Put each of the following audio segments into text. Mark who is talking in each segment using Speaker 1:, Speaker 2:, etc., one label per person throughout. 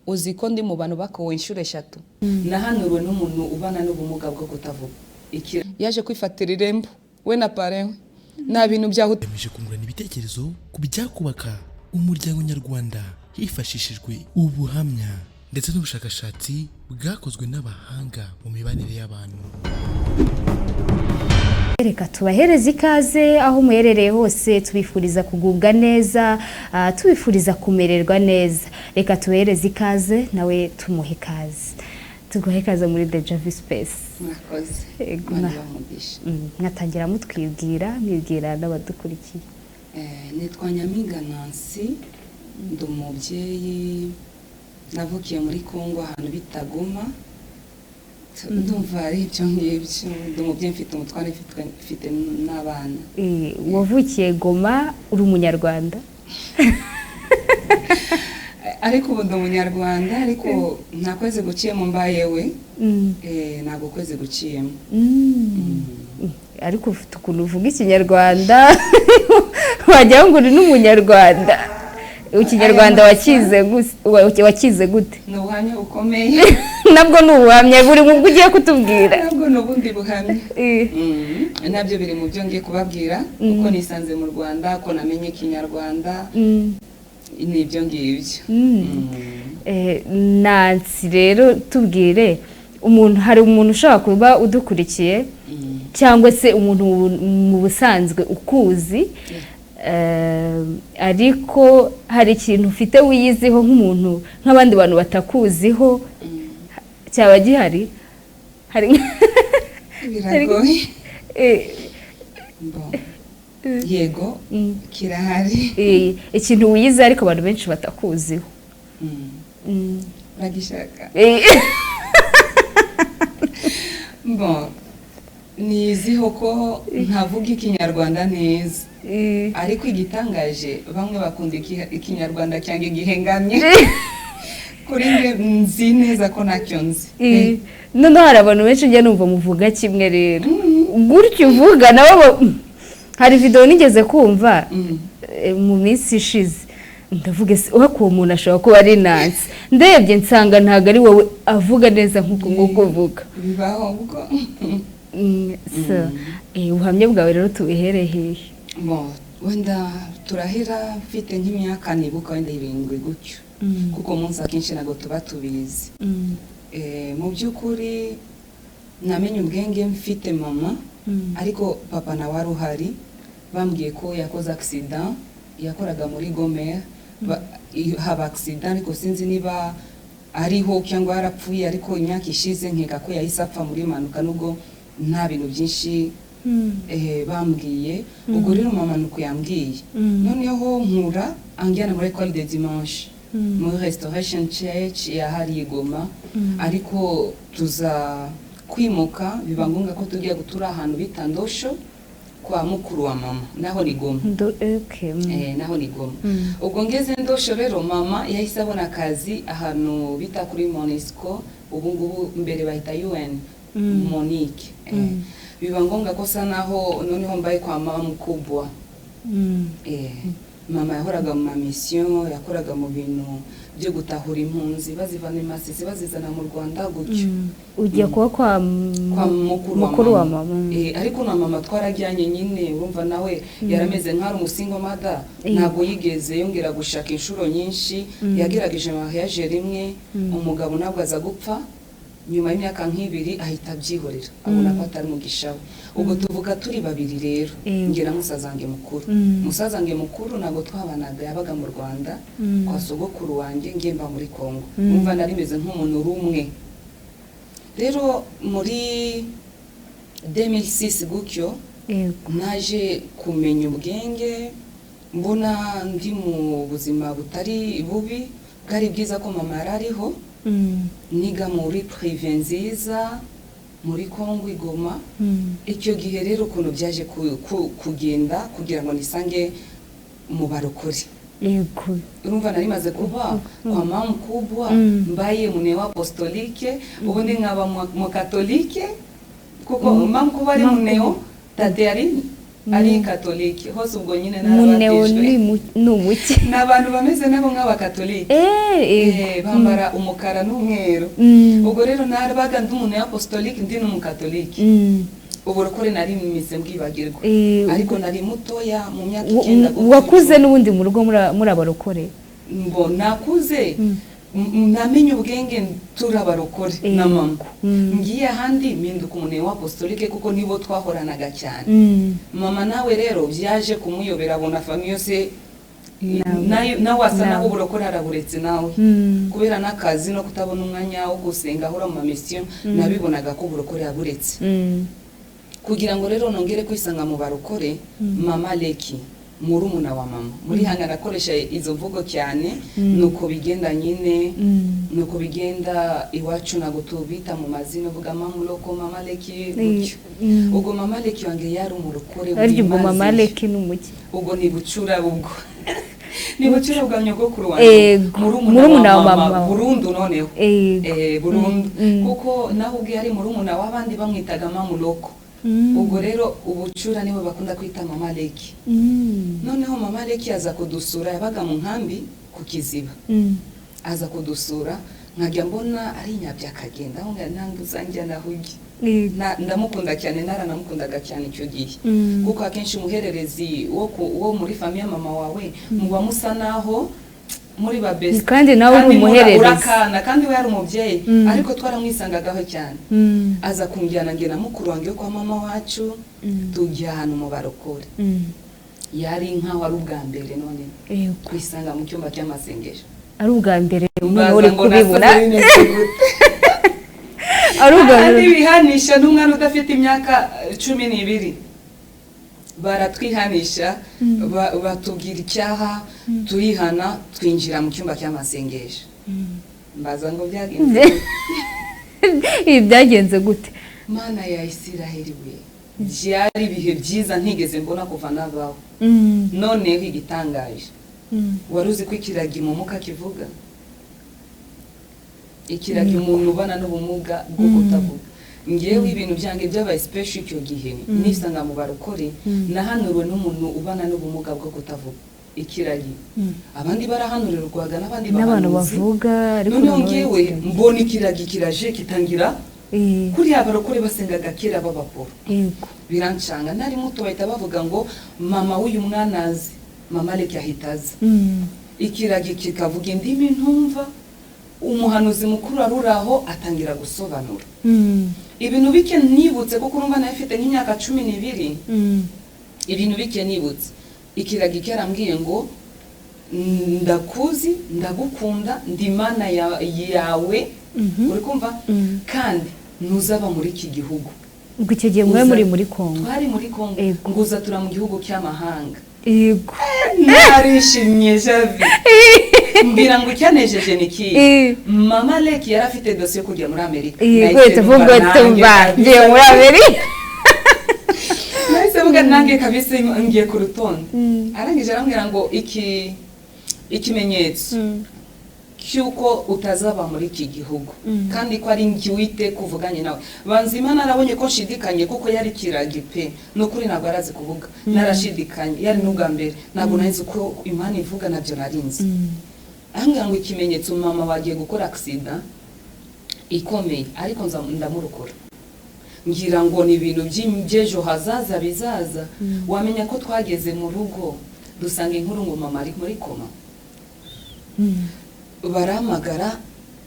Speaker 1: Uzi ko ndi mu bantu bakowe inshuro eshatu. Nahanuriwe n'umuntu ubana n'ubumuga bwo kutavuga. Yaje kwifatira irembo we na parrain we, nta bintu byaho.
Speaker 2: Igamije kungurana ibitekerezo ku byakubaka umuryango nyarwanda hifashishijwe ubuhamya ndetse n'ubushakashatsi bwakozwe n'abahanga mu mibanire y'abantu.
Speaker 3: Reka tubahereze ikaze aho muherereye hose, tubifuriza kugubwa neza, tubifuriza kumererwa neza. Reka tubahereze ikaze, nawe tumuhe ikaze, tuguhe ikaze muri Deja Vu Space.
Speaker 1: Mwakoze.
Speaker 3: Yego.
Speaker 1: Imana ibahe umugisha.
Speaker 3: Mwatangira mutwibwira, mwibwira n'abadukurikiye.
Speaker 1: Nitwa Nyampinga Nancy, ndi umubyeyi, navukiye muri Congo ahantu bita Goma. Ndumva ari ibyo ngibyo. Ndi umubyeyi, mfite umutware, mfite n'abana.
Speaker 3: Wavukiye Goma, uri Umunyarwanda?
Speaker 1: Ariko ubu ndi Umunyarwanda, ariko nta kwezi guciyemo mbaye we. Ntabwo ukwezi guciyemo.
Speaker 3: Ariko ufite ukuntu uvuga Ikinyarwanda wagira ngo uri n'Umunyarwanda. Ikinyarwanda wakize gute?
Speaker 1: Ni ubuhamya bukomeye.
Speaker 3: Nabwo ni ubuhamya buri mu bwo ugiye kutubwira.
Speaker 1: Nabwo ni ubundi buhamya. Nabyo biri mu byo ngiye kubabwira, uko nisanze mu Rwanda, ko namenye Ikinyarwanda. Ni ibyo ngibyo.
Speaker 3: Nancy, rero tubwire, umuntu, hari umuntu ushobora kuba udukurikiye cyangwa se umuntu mu busanzwe ukuzi, ariko hari ikintu ufite wiyiziho nk'umuntu, nk'abandi bantu batakuziho, cyaba gihari? Hari
Speaker 1: Biragoye. Bon. Yego, kirahari.
Speaker 3: Ikintu wiyizi ariko abantu benshi batakuziho.
Speaker 1: Uragishaka? Bon, niziho ko ntavuga Ikinyarwanda neza, ariko igitangaje bamwe bakunda Ikinyarwanda cyangwa igihengamye. Kuri nge nzi neza ko ntacyo nzi.
Speaker 3: Noneho hari abantu benshi njya numva muvuga kimwe rero, gutyo uvuga nabo hari video nigeze kumva mu minsi ishize, ndavuga: "Ese uwo uwo muntu ashobora kuba ari Nancy?" Ndebye nsanga ntabwo ari wowe, avuga neza nk'uko nguko uvuga.
Speaker 1: Bibaho ubwo.
Speaker 3: So, ubuhamya bwawe rero tubihere hehe?
Speaker 1: Bon, wenda turahera mfite nk'imyaka nibuka wenda 7 gutyo, kuko umunsi akenshi ntabwo tuba tubizi. Mu by'ukuri namenye ubwenge mfite mama, ariko papa nawe wari uhari. Bambwiye ko yakoze accident, yakoraga muri Gomer, haba accident, ariko sinzi niba ariho cyangwa yarapfuye, ariko imyaka ishize nkeka ko yahise apfa muri mpanuka, nubwo nta bintu byinshi bambwiye. Ubwo rero mama nuko yambwiye. Noneho nkura anjyana muri école de dimanche, muri Restoration Church yahariye i Goma, ariko tuza kwimuka, biba ngombwa ko tujya gutura ahantu bita Ndosho kwa mukuru wa mama, naho ni Goma.
Speaker 3: Okay.
Speaker 1: Naho ni Goma. Ubwo ngeze Ndosho rero, mama yahise abona akazi ahantu bita kuri MONUSCO ubu ngubu, mbere bahita UN MONUC. Biba ngombwa ko sa naho noneho mbaye kwa mama mukubwa. Mama yahoraga mu mamisiyo, yakoraga mu bintu byo gutahura impunzi, bazivana i Masisi bazizana mu Rwanda gutyo.
Speaker 3: Ujya kuba kwa
Speaker 1: kwa mukuru wa
Speaker 3: mukuru wa
Speaker 1: mama.
Speaker 3: mama.
Speaker 1: Ariko na mama twarajyanye nyine, urumva nawe yarameze nk'ari umu single mother. Ntabwo yigeze yongera gushaka inshuro nyinshi. Yagerageje mariage rimwe, umugabo ntabwo aza gupfa, nyuma y'imyaka nk'ibiri ahita abyihorera, abona ko atari umugisha we. Ubwo tuvuga turi babiri rero, njye na musaza wanjye mukuru. Musaza wanjye mukuru ntabwo twabanaga, yabaga mu Rwanda kwa sogokuru wanjye, njye mba muri Congo. Umva, nari meze nk'umuntu uri umwe. Rero muri 2006 gutyo naje kumenya ubwenge, mbona ndi mu buzima butari bubi, bwari bwiza ko mama yari ariho. Niga muri privé nziza muri Congo i Goma. Icyo gihe rero ukuntu byaje kugenda kugira ngo nisange mu barokore, urumva nari maze kuba kwa mama mkubwa, mbaye mu néo apostolique, ubundi nkaba mu katolike, kuko mama mkubwa ari mu néo, tate yari Ari katolike hose, ubwo nyine
Speaker 3: Muneo
Speaker 1: narabatijwe.
Speaker 3: Ni umuki?
Speaker 1: Ni abantu bameze nabo nk'abakatolike. Bambara umukara n'umweru. Ubwo rero narabaga ndi umuntu apostolique, ndi n'umukatolike. Uburokore nari mize mbwibagirwa, ariko nari mutoya mu myaka 9 gutyo.
Speaker 3: Wakuze n'ubundi mu rugo muri abarokore?
Speaker 1: Mbo nakuze, namenye ubwenge turi abarokore na mama. Ngiye ahandi mpinduka umuntu wa apostolique kuko nibo twahoranaga cyane. Mama nawe rero byaje kumuyobera, abona famille yose nawe asa naho uburokore araburetse nawe, kubera n'akazi no kutabona umwanya wo gusenga, ahora mu mamisiyo, nabibonaga ko uburokore yaburetse. Kugira ngo rero nongere kwisanga mu barokore, mama Leki, murumuna wa mama, muri hanga nakoresha izo mvugo cyane, nuko bigenda nyine, nuko bigenda iwacu, ntabwo tubita mu mazina, uvuga mama Loko, mama Leki, gutyo. Ubwo mama Leki wange yari umurokore
Speaker 3: Ariko ubwo mama
Speaker 1: wimazeyo.
Speaker 3: Leki ni umuki?
Speaker 1: Ubwo ni bucura, ubwo ni bucura bwa nyogokuru wanjye.
Speaker 3: Murumuna
Speaker 1: murumuna
Speaker 3: wa
Speaker 1: wa mama
Speaker 3: mama.
Speaker 1: Burundu noneho. Burundu, kuko nawe ubwe yari murumuna w'abandi, bamwitaga mamuloko. Ubwo rero ubucura niwe bakunda kwita mama Leki. Noneho mama Leki aza kudusura, yabaga mu nkambi ku Kiziba. Aza kudusura, nkajya mbona ari inyabya, akagenda aho nange uzanjya nahugi. Ndamukunda cyane, naranamukundaga cyane icyo gihe, kuko akenshi umuhererezi wo muri famille ya mama wawe muba musa naho muri ba best.
Speaker 3: Kandi nawe uri
Speaker 1: Kandi
Speaker 3: umuhererezi.
Speaker 1: urakana, kandi we yari umubyeyi, ariko twaramwisangagaho cyane. Aza kunjyana nge na mukuru wanjye wo kwa mama wacu, tujya ahantu mu barokore. Yari nkaho ari ubwa mbere none kwisanga mu cyumba cy'amasengesho.
Speaker 3: Ari ubwa mbere
Speaker 1: Mbaza
Speaker 3: umuntu uri
Speaker 1: ngo
Speaker 3: kubibona.
Speaker 1: nasoze bimeze gute?
Speaker 3: Ari ubwa
Speaker 1: Ahandi
Speaker 3: mbere.
Speaker 1: bihanisha n'umwana udafite imyaka 12, baratwihanisha, batubwira icyaha, turihana, twinjira mu cyumba cy'amasengesho. Mbaza ngo byagenze gute?
Speaker 3: Ibi byagenze gute?
Speaker 1: Mana ya Isiraheli we, byari ibihe byiza ntigeze mbona kuva nabaho. Noneho igitangaje, wari uzi ko ikiragi mu muka kivuga? Ikiragi, umuntu ubana n'ubumuga bwo kutavuga. Ngewe ibintu byanjye byabaye special icyo gihe nisanga mu barokore, nahanuriwe n'umuntu ubana n'ubumuga bwo kutavuga, ikiragi. Abandi barahanurirwaga n'abandi
Speaker 3: N'abantu
Speaker 1: bahanuzi.
Speaker 3: bavuga, ariko
Speaker 1: Noneho
Speaker 3: noneho
Speaker 1: ngewe
Speaker 3: ikiragi.
Speaker 1: mbona ikiragi kiraje kitangira kuriya abarokore basengaga kera b'abaporo. Birancanga, nari muto. Bahita bavuga ngo mama w'uyu mwana azi, mama Leki ahita aza. Ikiragi kikavuga indimi ntumva, umuhanuzi mukuru wari uri aho atangira gusobanura ibintu bike nibutse, kuko urumva nawe mfite nk'imyaka 12. Ibintu bike nibutse, ikiragi cyarambwiye ngo ndakuzi, ndagukunda, ndi Imana yawe, uri kumva? Kandi ntuzaba muri iki gihugu.
Speaker 3: Ubwo icyo gihe mwari muri muri Kongo?
Speaker 1: Twari muri Kongo. Ngo uzatura mu gihugu cy'amahanga. Narishimye javi, mbwira ngo icyanejeje ni ikihe? Mama Leki yari afite dosiye yo kujya muri Amerika. Nahise
Speaker 3: Uhita
Speaker 1: numva
Speaker 3: uvuga
Speaker 1: nanjye
Speaker 3: tumva
Speaker 1: kabisa.
Speaker 3: Ngiye muri Amerika.
Speaker 1: Nahise mvuga nanjye kabisa ngiye ku rutonde. Arangije arambwira ngo iki ikimenyetso cy'uko utazaba muri iki gihugu, kandi ko ari njye Uwiteka uvuganye nawe. Banzima narabonye ko nshidikanye, kuko yari kiragi pe, n'ukuri ntabwo arazi kuvuga. Narashidikanye, yari n'ubwa mbere, ntabwo nari nzi uko Imana ivuga, nabyo narinzi. Arambwira ngo ikimenyetso, mama wagiye gukora accident ikomeye, ariko nza ndamurokora. Ngira ngo ni ibintu by'ejo hazaza bizaza. Wamenya ko twageze mu rugo dusanga inkuru ngo mama ari muri coma. Barahamagara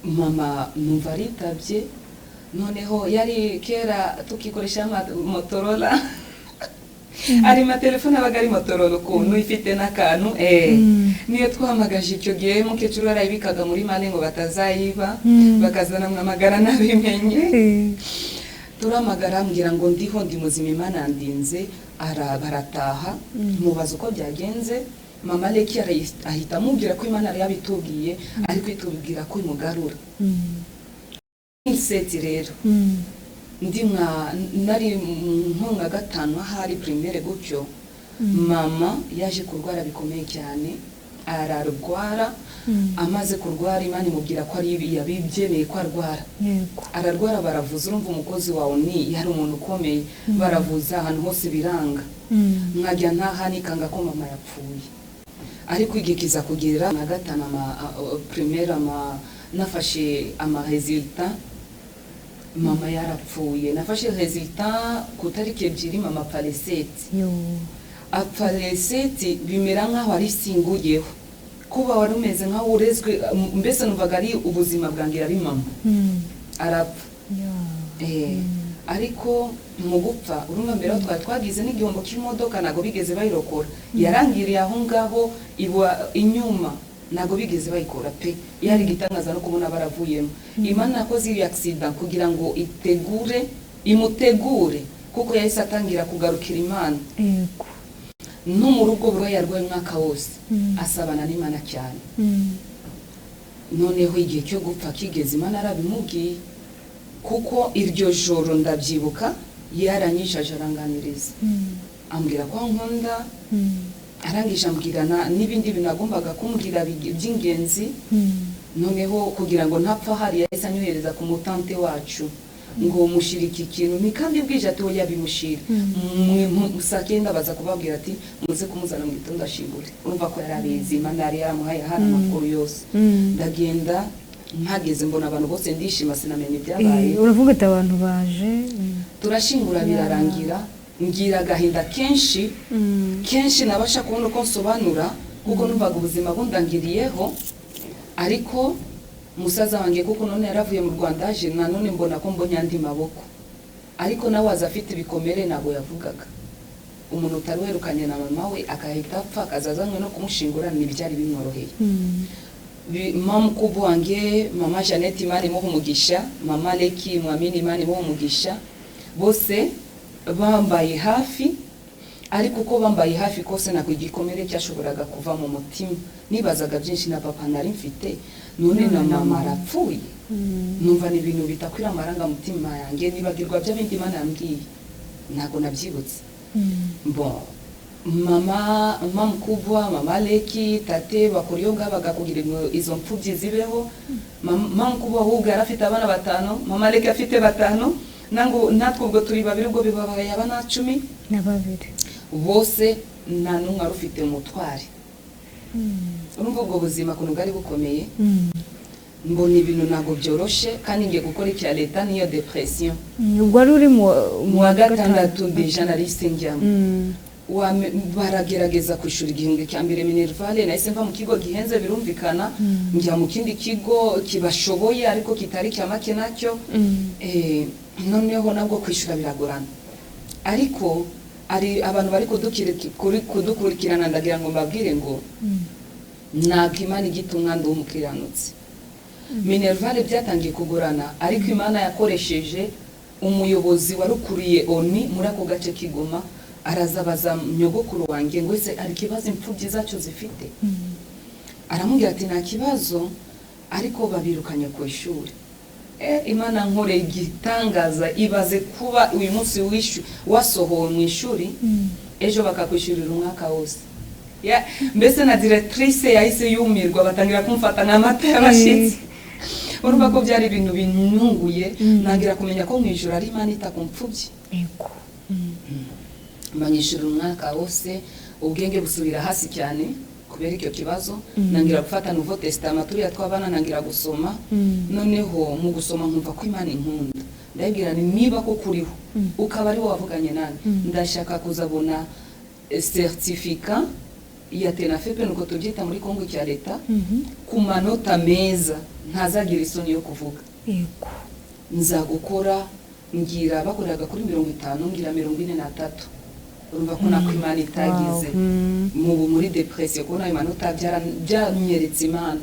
Speaker 1: mama, numva aritabye. Noneho yari kera tukikoresha Motorola, ari matelefone abaga ari Motorola ukuntu ifite n'akantu, niyo twahamagaje icyo gihe. Mukecuru yarayibikaga muri malle ngo batazayiba, bakazanamwamagara nabimenye. Turamagara, ambwira ngo ndiho, ndi muzima, Imana yandinze. Barataha, mubaza uko byagenze. Mama Leki ahita amubwira ko Imana yari yabitubwiye, ariko itubwira ko imugarura. Seti rero ndi nka nari nko nka gatanu ahari primaire gutyo, mama yaje kurwara bikomeye cyane, ararwara. Amaze kurwara, Imana imubwira ko ari yabibyemeye ko arwara. Ararwara, baravuza. Urumva umukozi wawe ni yari umuntu ukomeye, baravuza ahantu hose biranga. Nkajya ntaha nikanga ko mama yapfuye, ariko igihe kiza kugera na gatanu ama primaire, ama nafashe ama résultat, mama yarapfuye. Nafashe résultat ku tariki 2, mama apfa le 7.
Speaker 3: Yo.
Speaker 1: Apfa le 7, bimera nk'aho ari singuyeho kuba wari umeze nk'aho urezwe, mbese numvaga ari ubuzima bwanjye ari mama arapfa. Ariko mu gupfa, urumva mbere aho twari twagize n'igihombo cy'imodoka, ntabwo bigeze bayirokora, yarangiriye aho ngaho iba inyuma, ntabwo bigeze bayikora pe. Yari igitangaza no kubona baravuyemo. Imana yakoze iyo accident kugira ngo itegure, imutegure, kuko yahise atangira kugarukira Imana. No mu rugo burwayi yarwaye umwaka wose, asabana n'Imana cyane. Noneho igihe cyo gupfa kigeze, Imana arabimubwiye, kuko iryo joro ndabyibuka yaranyishaje, aranganiriza, ambwira ko ankunda. Arangije ambwira n'ibindi bintu agombaga kumbwira by'ingenzi. Noneho kugira ngo ntapfa, hari yahise anyohereza ku mutante wacu ngo mushyire iki kintu ni, kandi bwije ati oya bimushire. Saa cyenda baza kubabwira ati muze kumuzana mu gitondo ashingure. Urumva ko yari abizi, Imana yari yaramuhaye hari amakuru yose. Ndagenda, mpageze mbona abantu bose, ndishima, sinamenya ibyabaye.
Speaker 3: Uravuga ati abantu baje.
Speaker 1: Turashingura, birarangira, ngira agahinda kenshi kenshi nabasha kubona uko nsobanura, kuko numvaga ubuzima bundangiriyeho. Ariko musaza wanjye, kuko none yaravuye mu Rwanda aje, nanone mbona ko mbonye andi maboko, ariko nawe aza afite ibikomere, ntabwo yavugaga. Umuntu utari werukanye na mama we akahita apfa, akaza azanywe no kumushingura, ntibyari bimworoheye. Mama mukubwa wanjye, mama Jeannette, Imana imuha umugisha, mama Leki Mwamini, Imana imuha umugisha, bose bambaye hafi. Ariko uko bambaye hafi kose, ntabwo igikomere cyashoboraga kuva mu mutima. Nibazaga byinshi, na papa nari mfite, none na mama arapfuye. Numva ni ibintu bitakwira amarangamutima yanjye. Nibagirwa bya bindi Imana yambwiye, ntabwo nabyibutse. Bon, mama, mama mkubwa, mama Leki, tate bakora iyo bwabaga kugira ngo izo mfubyi zibeho. Mama mkubwa ahubwo yari afite abana batanu, mama Leki afite batanu, nango natwe ubwo turi babiri, ubwo bibabaye abana 12.
Speaker 3: Na babiri.
Speaker 1: Bose nta n'umwe wari ufite umutware. Urumva ubwo buzima ukuntu bwari bukomeye. Mbona ibintu ntabwo byoroshe, kandi ngiye gukora icya leta niyo depression.
Speaker 3: Ubwo wari uri mu
Speaker 1: Mu wa gatandatu déjà nari njyamo. Baragerageza kwishyura igihembwe cya mbere minerval. Nahise mva mu kigo gihenze, birumvikana, njya mu kindi kigo kibashoboye ariko kitari cya make nacyo. Noneho nabwo kwishyura biragorana. Ariko ari abantu bari kudukurikirana, ndagira ngo mbabwire ngo ntabwo Imana igita umwanda w'umukiranutsi. Minerval byatangiye kugorana, ariko Imana yakoresheje umuyobozi wari ukuriye ONU muri ako gace k'Igoma, arazabaza nyogokuru wanjye ngo ese hari ikibazo imfubyi zacu zifite? Aramubwira ati nta kibazo, ariko babirukanye ku ishuri. Imana nkoreye igitangaza. Ibaze kuba uyu munsi wasohowe mu ishuri, ejo bakakwishyurira umwaka wose. Mbese na directrice yahise yumirwa, batangira kumfata nk'amata y'abashyitsi. Urumva ko byari ibintu binyunguye, ntangira kumenya ko mu ijoro ari Imana ita ku mfubyi. Banyishyura umwaka wose, ubwenge busubira hasi cyane kubera icyo kibazo. Ntangira gufata Nouveau Testament turiya tw'abana, ntangira gusoma. Noneho mu gusoma nkumva ko Imana inkunda. Ndabibwira ni niba ko kuriho, ukaba ari wowe wavuganye nanjye, ndashaka kuzabona certificat ya TENAFEP, nuko tubyita muri Kongo cya leta, ku manota meza, ntazagira isoni yo kuvuga. Nza gukora, ngira bakoreraga kuri 50, ngira 43. Urumva ko nako Imana itagize. Mu muri depression, kubona ayo manota byanyeretse Imana.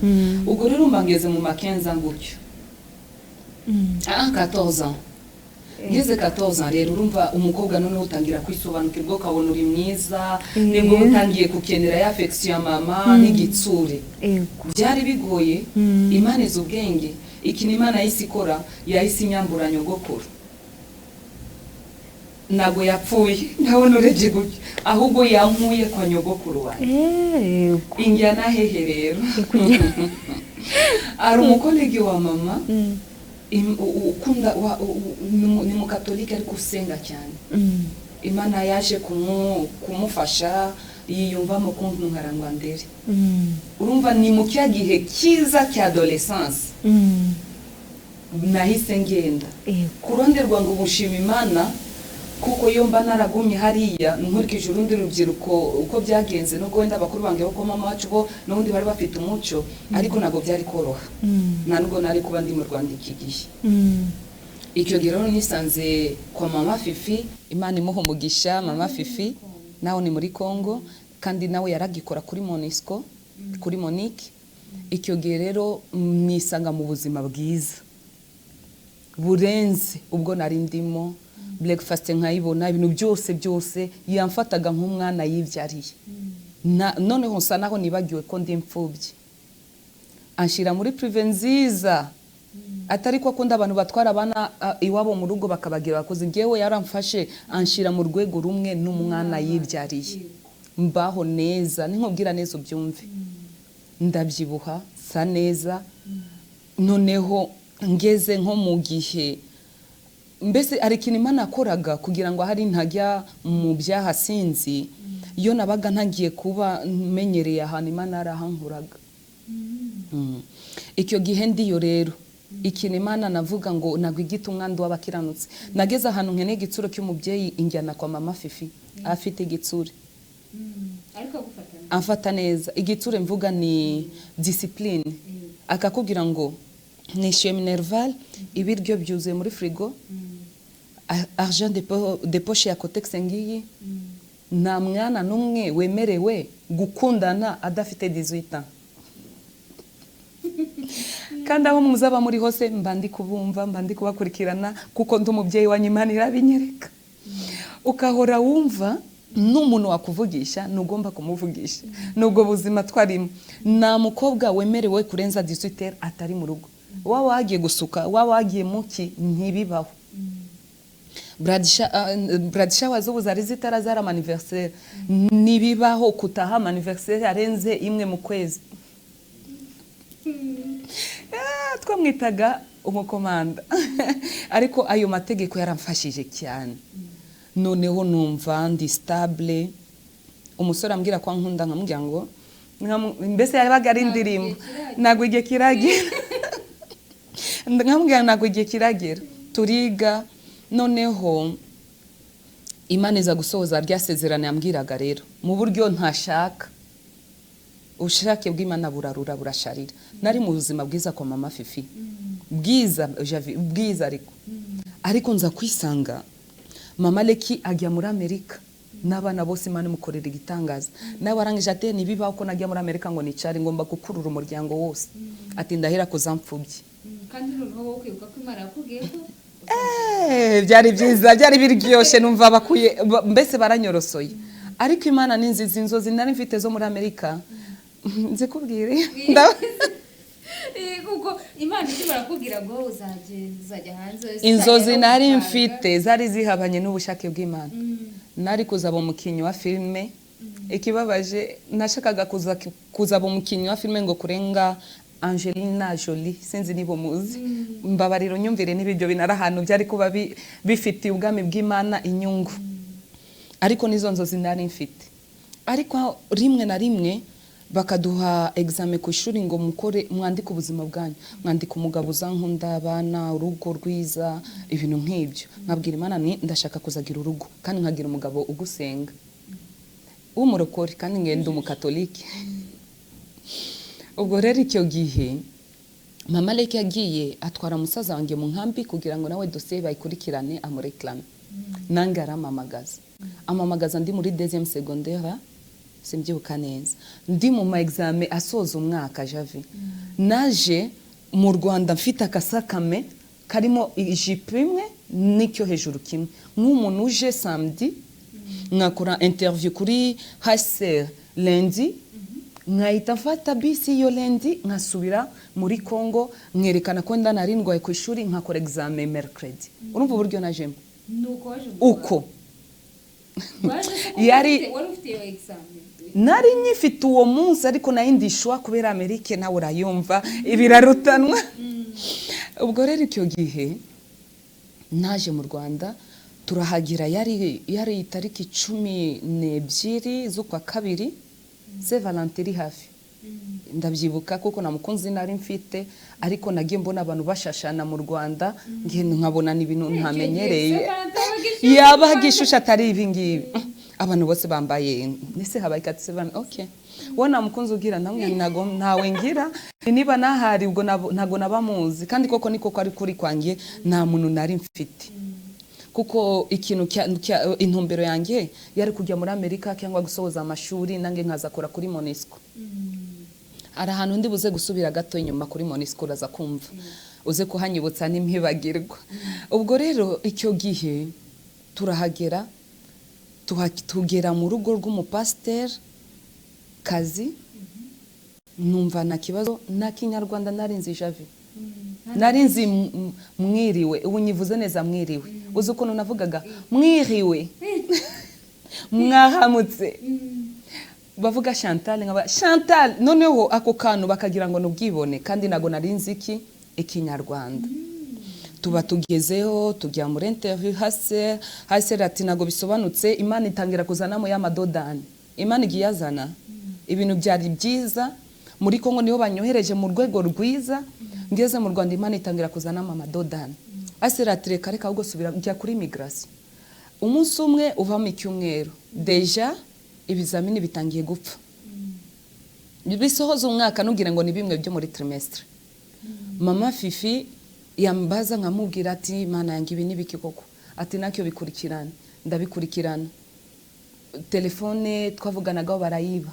Speaker 1: Ubwo rero mba ngeze mu ma 15 ans gutyo, 14 ans. Ngeze 14 ans rero, urumva umukobwa noneho utangira kwisobanukirwa, ukabona uri mwiza, nibwo utangiye gukenera ya affection ya mama n'igitsure. Byari bigoye. Imana izi ubwenge. Ikintu Imana yahise ikora, yahise inyambura nyogokuru. Ntabwo yapfuye, ndabona urebye gutya, ahubwo yankuye kwa nyogokuru wanjye. Injyana hehe rero? Hari umucollègue wa mama ukunda ni mukatolike ariko usenga cyane. Imana yaje kumufasha yiyumvamo kuntu nkarangwa ndere. Urumva ni mu cya gihe cyiza cya adolescence nahise ngenda. Ku ruhande rwanjye gushima Imana, kuko iyo mba naragumye hariya nkurikije urundi rubyiruko uko byagenze, nubwo wenda abakuru banjye bo kwa mama wacu bo n'ubundi bari bafite umuco, ariko ntabwo byari koroha, nta nubwo nari kuba ndi mu Rwanda iki gihe. Icyo gihe rero nisanze kwa mama Fifi, Imana imuha umugisha. Mama Fifi nawe ni muri Congo, kandi nawe yaragikora kuri MONUSCO, kuri Monique. Icyo gihe rero nisanga mu buzima bwiza burenze ubwo nari ndimo, breakfast nkayibona, ibintu byose byose, yamfataga nk'umwana yibyariye. Noneho nsa naho nibagiwe ko ndi imfubyi, anshyira muri privé nziza, atari ko akunda abantu batwara abana iwabo mu rugo bakabagira abakozi. Ngewe yaramfashe anshyira mu rwego rumwe n'umwana yibyariye, mbaho neza. Ninkubwira neza ubyumve, ndabyibuha, sa neza. Noneho ngeze nko mu gihe, mbese hari ikintu Imana yakoraga kugira ngo ahari ntajya mu byaha, sinzi, iyo nabaga ntagiye kuba menyereye ahantu Imana yarahankuraga. Icyo gihe ndiyo rero ikintu Imana navuga ngo ntabwo igita umwandu w'abakiranutsi. Nageze ahantu nkeneye igitsure cy'umubyeyi, injyana kwa mama Fifi afite igitsure.
Speaker 3: Ariko agufata?
Speaker 1: Amfata neza. Igitsure mvuga ni discipline, akakubwira ngo nishyuye minerval, ibiryo byuzuye muri frigo, argent de poche ya Kotex ngiyi, nta mwana n'umwe wemerewe gukundana adafite 18 ans, kandi aho muzaba muri hose mba ndi kubumva, mba ndi kubakurikirana, kuko ndi umubyeyi wanyu. Imana irabinyereka, ukahora wumva n'umuntu wakuvugisha ntugomba kumuvugisha. Nubwo buzima twarimo, nta mukobwa wemerewe kurenza 18 atari mu rugo, waba wagiye gusuka, waba wagiye muki, ntibibaho. Bridal shower z'ubu zari zitara zari ama anniversaire, ntibibaho kutaha ama anniversaire arenze imwe mu kwezi. Twamwitaga umukomanda, ariko ayo mategeko yaramfashije cyane. Noneho numva ndi stable. Umusore ambwira ko ankunda, nkamubwira ngo mbese yabaga ari indirimbo, ntabwo igihe kiragera, nkamubwira ntabwo igihe kiragera, turiga. Noneho Imana iza gusohoza rya sezerano yambwiraga rero mu buryo ntashaka. Ubushake bw'Imana burarura, burasharira. Nari mu buzima bwiza kwa mama Fifi, bwiza Javi, bwiza, ariko nza kwisanga mama Leki ajya muri Amerika n'abana bose. Imana imukorera igitangaza. Nawe arangije ati ntibibaho ko najya muri Amerika ngo nicare, ngomba gukurura umuryango wose. Ati ndahera kuzamfubye.
Speaker 3: Kandi noneho wowe ukibuka ko Imana yakubwiye ko
Speaker 1: Byari byiza, byari biryoshye, numva bakuye mbese baranyorosoye. Ariko Imana ni nziza. Inzozi nari mfite zo muri Amerika nzikubwire.
Speaker 3: Kuko Imana ikimara barakubwira ngo uzagenda, uzajya hanze,
Speaker 1: Inzozi
Speaker 3: uzajya no
Speaker 1: nari
Speaker 3: gutanga.
Speaker 1: mfite zari zihabanye n'ubushake bw'Imana. Nari kuzaba umukinnyi wa filime. Ikibabaje, nashakaga kuzaba umukinnyi wa filime ngo kurenga Angelina Jolie, sinzi niba muzi, mbabarira unyumvire niba ibyo binari ahantu byari kuba bifitiye ubwami bw'Imana inyungu, ariko nizo nzozi nari mfite. Ariko rimwe na rimwe bakaduha examen ku ishuri ngo mukore, mwandike ubuzima bwanyu, mwandike umugabo uzankunda, abana, urugo rwiza, ibintu nk'ibyo. Nkabwira Imana ni ndashaka kuzagira urugo kandi nkagira umugabo ugusenga w'umurokore, kandi ngenda umukatolike. Ubwo rero icyo gihe mama Leke yagiye atwara musaza wanjye mu nkambi kugira ngo nawe dosiye bayikurikirane, amureklame. Nange aramamagaza, amamagaza ndi muri deuxième secondaire, simbyibuka neza, ndi mu ma examen asoza umwaka. Javi, naje mu Rwanda mfite akasakame karimo ijipo imwe n'icyo hejuru kimwe, nk'umuntu uje samedi nkakora interview kuri HCR lundi, nkahita mfata bisi iyo lundi nkasubira muri Congo, nkerekana ko ndanari ndwaye ku ishuri, nkakora examen mercredi. Urumva uburyo najemo?
Speaker 3: Nuko waje mu
Speaker 1: Uko. Yari-
Speaker 3: Wari ufite iyo examen?
Speaker 1: Nari nyifite uwo munsi, ariko nayo ndishwa kubera Amerike, nawe urayumva, ibirarutanwa. Ubwo rero icyo gihe naje mu Rwanda, turahagira, yari itariki 12 z'ukwa kabiri, Saint Valentin iri hafi. Ndabyibuka kuko nta mukunzi nari mfite, ariko nagiye mbona abantu bashashana mu Rwanda, ngenda nkabona ni ibintu ntamenyereye. Yaba gishusha atari ibi ngibi, abantu bose bambaye nese habaye katse bana. Okay, wowe nta mukunzi ugira? Namwe ntago, ntawe ngira. Niba nahari ubwo ntago naba muzi. Kandi koko niko kwari kuri kwanjye, nta muntu nari mfite, kuko ikintu intumbero yanjye yari kujya muri Amerika cyangwa gusohoza amashuri, nange nkaza kora kuri MONUSCO. Hari ahantu ndi buze gusubira gato inyuma kuri MONUSCO, uraza kumva uze kuhanyibutsa n'impibagirwa. Ubwo rero icyo gihe turahagera, tugera mu rugo rw'umupasiteri kazi, numva nta kibazo. Na Kinyarwanda nari nzi, javi nari nzi mwiriwe. Ubu nyivuze neza mwiriwe. Uzi ukuntu navugaga mwiriwe, mwahamutse? Bavuga Chantal, nkaba Chantal. Noneho ako kantu bakagira ngo nubwibone, kandi ntago nari nzi iki Ikinyarwanda. Tuba tugezeho, tujya muri interview, hase hase ati ntago bisobanutse. Imana itangira kuzanamo y'amadodani. Imana igiye yazana ibintu byari byiza muri Kongo, niho banyohereje mu rwego rwiza. Ngeze mu Rwanda, Imana itangira kuzanamo amadodani. Hase ati reka reka, ahubwo subira, jya kuri migration. Umunsi umwe uvamo icyumweru, déjà ibizamini bitangiye gupfa. Bisohoza umwaka, ntugire ngo ni bimwe byo muri trimestre. Mama Fifi yambaza, nkamubwira ati: "Imana yanjye, ibi ni biki koko?" Ati: "Nacyo bikurikirana." Ndabikurikirana. Telefone twavuganagaho barayiba.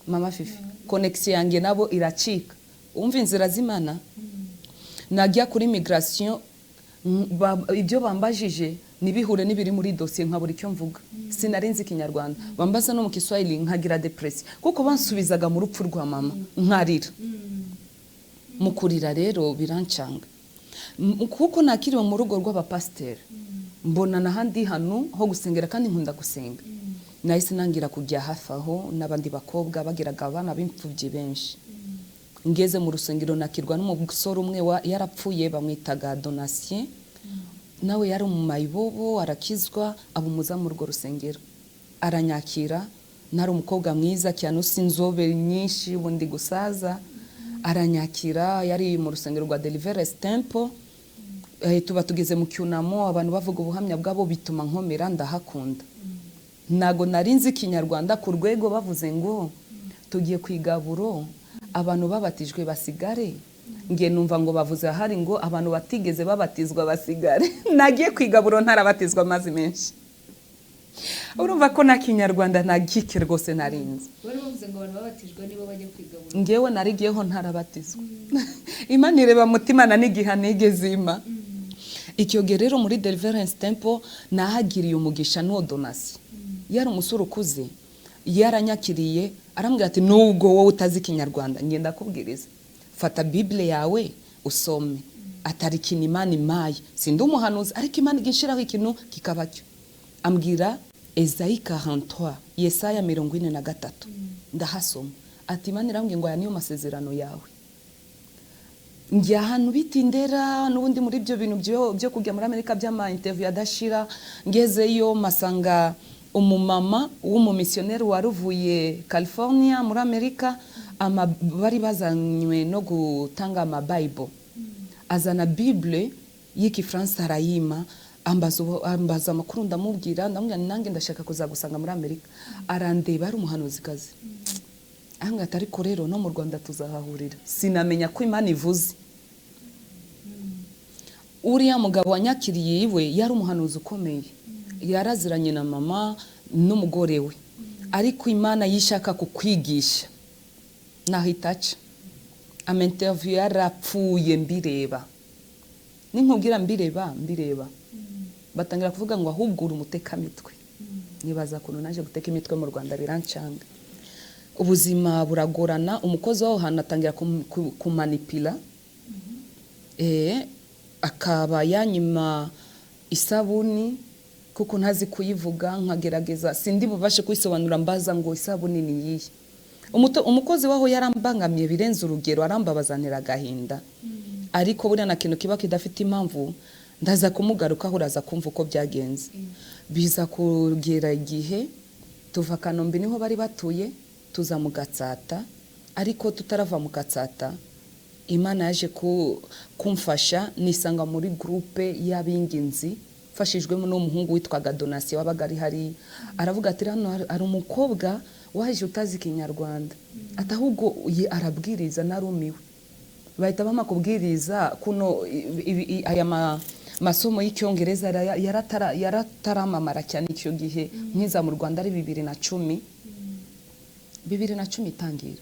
Speaker 1: Mama Fifi, connexion yanjye nabo iracika. Umva inzira z'Imana. Najya kuri migration, ibyo bambajije nibihure n'ibiri muri dosiye, nkabura icyo mvuga. Sinari nzi Ikinyarwanda. Bambaza no mu Kiswahili, nkagira depression, kuko bansubizaga mu rupfu rwa mama, nkarira. Mu kurira rero birancanga. Kuko nakiriwe mu rugo rw'abapasiteri, mbona n'ahandi hantu ho gusengera, kandi nkunda gusenga. Nahise nangira kujya hafi aho n'abandi bakobwa bagiraga abana b'imfubyi benshi. Ngeze mu rusengero, nakirwa n'umusore umwe yarapfuye, bamwitaga Donatien. Nawe yari mu mayibobo, arakizwa, aba umuzamu muri urwo rusengero, aranyakira. Nari umukobwa mwiza cyane, usa inzobe nyinshi, ubundi gusaza. Aranyakira, yari mu rusengero rwa Deliverance Temple. Tuba tugeze mu cyunamo, abantu bavuga ubuhamya bwabo, bituma nkomera, ndahakunda. Ntago nari nzi Ikinyarwanda ku rwego bavuze ngo tugiye ku igaburo, abantu babatijwe basigare. Nge numva ngo bavuze ahari ngo abantu batigeze babatizwa basigare. Nagiye ku igaburo ntarabatizwa amazi menshi. Urumva ko nta Kinyarwanda, nta gike rwose narinzi.
Speaker 3: Bari bavuze ngo abantu babatijwe nibo bajya kwigabura?
Speaker 1: Ngewe narigiyeho ntarabatizwa. Imana ireba mutima na n'igihe nigeze ima. Icyo gihe rero muri Deliverance Temple nahagiriye umugisha n'uwo Donasi. Yari umusore ukuze, yaranyakiriye, arambwira ati: "Nubwo wowe utazi Ikinyarwanda, ngenda kubwiriza, fata Bible yawe usome." Atari ikintu Imana imaye, sindi umuhanuzi, ariko Imana ijya inshiraho ikintu kikaba cyo. Ambwira Esayi 43, Yesaya 43, ndahasoma. Ati: "Imana irambwiye ngo aya niyo masezerano yawe." Njya ahantu bitindera n'ubundi muri ibyo bintu byo kujya muri Amerika by'ama interview adashira. Ngezeyo masanga umumama w'umumisiyoneri wari uvuye California muri Amerika, bari bazanywe no gutanga amabible. Azana Bible y'Igifaransa, arayima, ambaza amakuru, ndamubwira. Ndamubwira nti: "Nanjye ndashaka kuzagusanga muri Amerika." Arandeba, ari umuhanuzikazi, ahanga ati: "Ariko rero no mu Rwanda tuzahahurira." Sinamenya ko Imana ivuze. Uriya mugabo wanyakiriye iwe yari umuhanuzi ukomeye, yaraziranye na mama n'umugore we. Ariko Imana yishaka kukwigisha naho itaca. Ama interview yarapfuye mbireba, ninkubwira mbireba mbireba. Batangira kuvuga ngo ahubwo uri umutekamitwe. Nibaza ukuntu naje guteka imitwe mu Rwanda, birancanga. Ubuzima buragorana. Umukozi w'aho hantu atangira kumanipira, akaba yanyima isabuni. Kuko ntazi kuyivuga, nkagerageza sindi bubashe kuyisobanura, mbaza ngo isabune ni iyihe. Umukozi waho yarambangamiye birenze urugero, arambabazanira agahinda. Ariko buriya na kintu kiba kidafite impamvu, ndaza kumugarukaho, uraza kumva uko byagenze. Biza kugera igihe tuva Kanombe, niho bari batuye, tuza mu Gatsata. Ariko tutarava mu Gatsata, Imana yaje kumfasha nisanga muri groupe y'abinginzi, mfashijwemo n'umuhungu witwaga Donatien wabaga ari hariya. Aravuga ati: "Hano hari umukobwa waje utazi Ikinyarwanda," ati ahubwo ye arabwiriza. Narumiwe, bahita bampa kubwiriza kuno aya masomo y'Icyongereza yarataramamara cyane icyo gihe. Nkiza mu Rwanda ari 2010, 2010 itangira,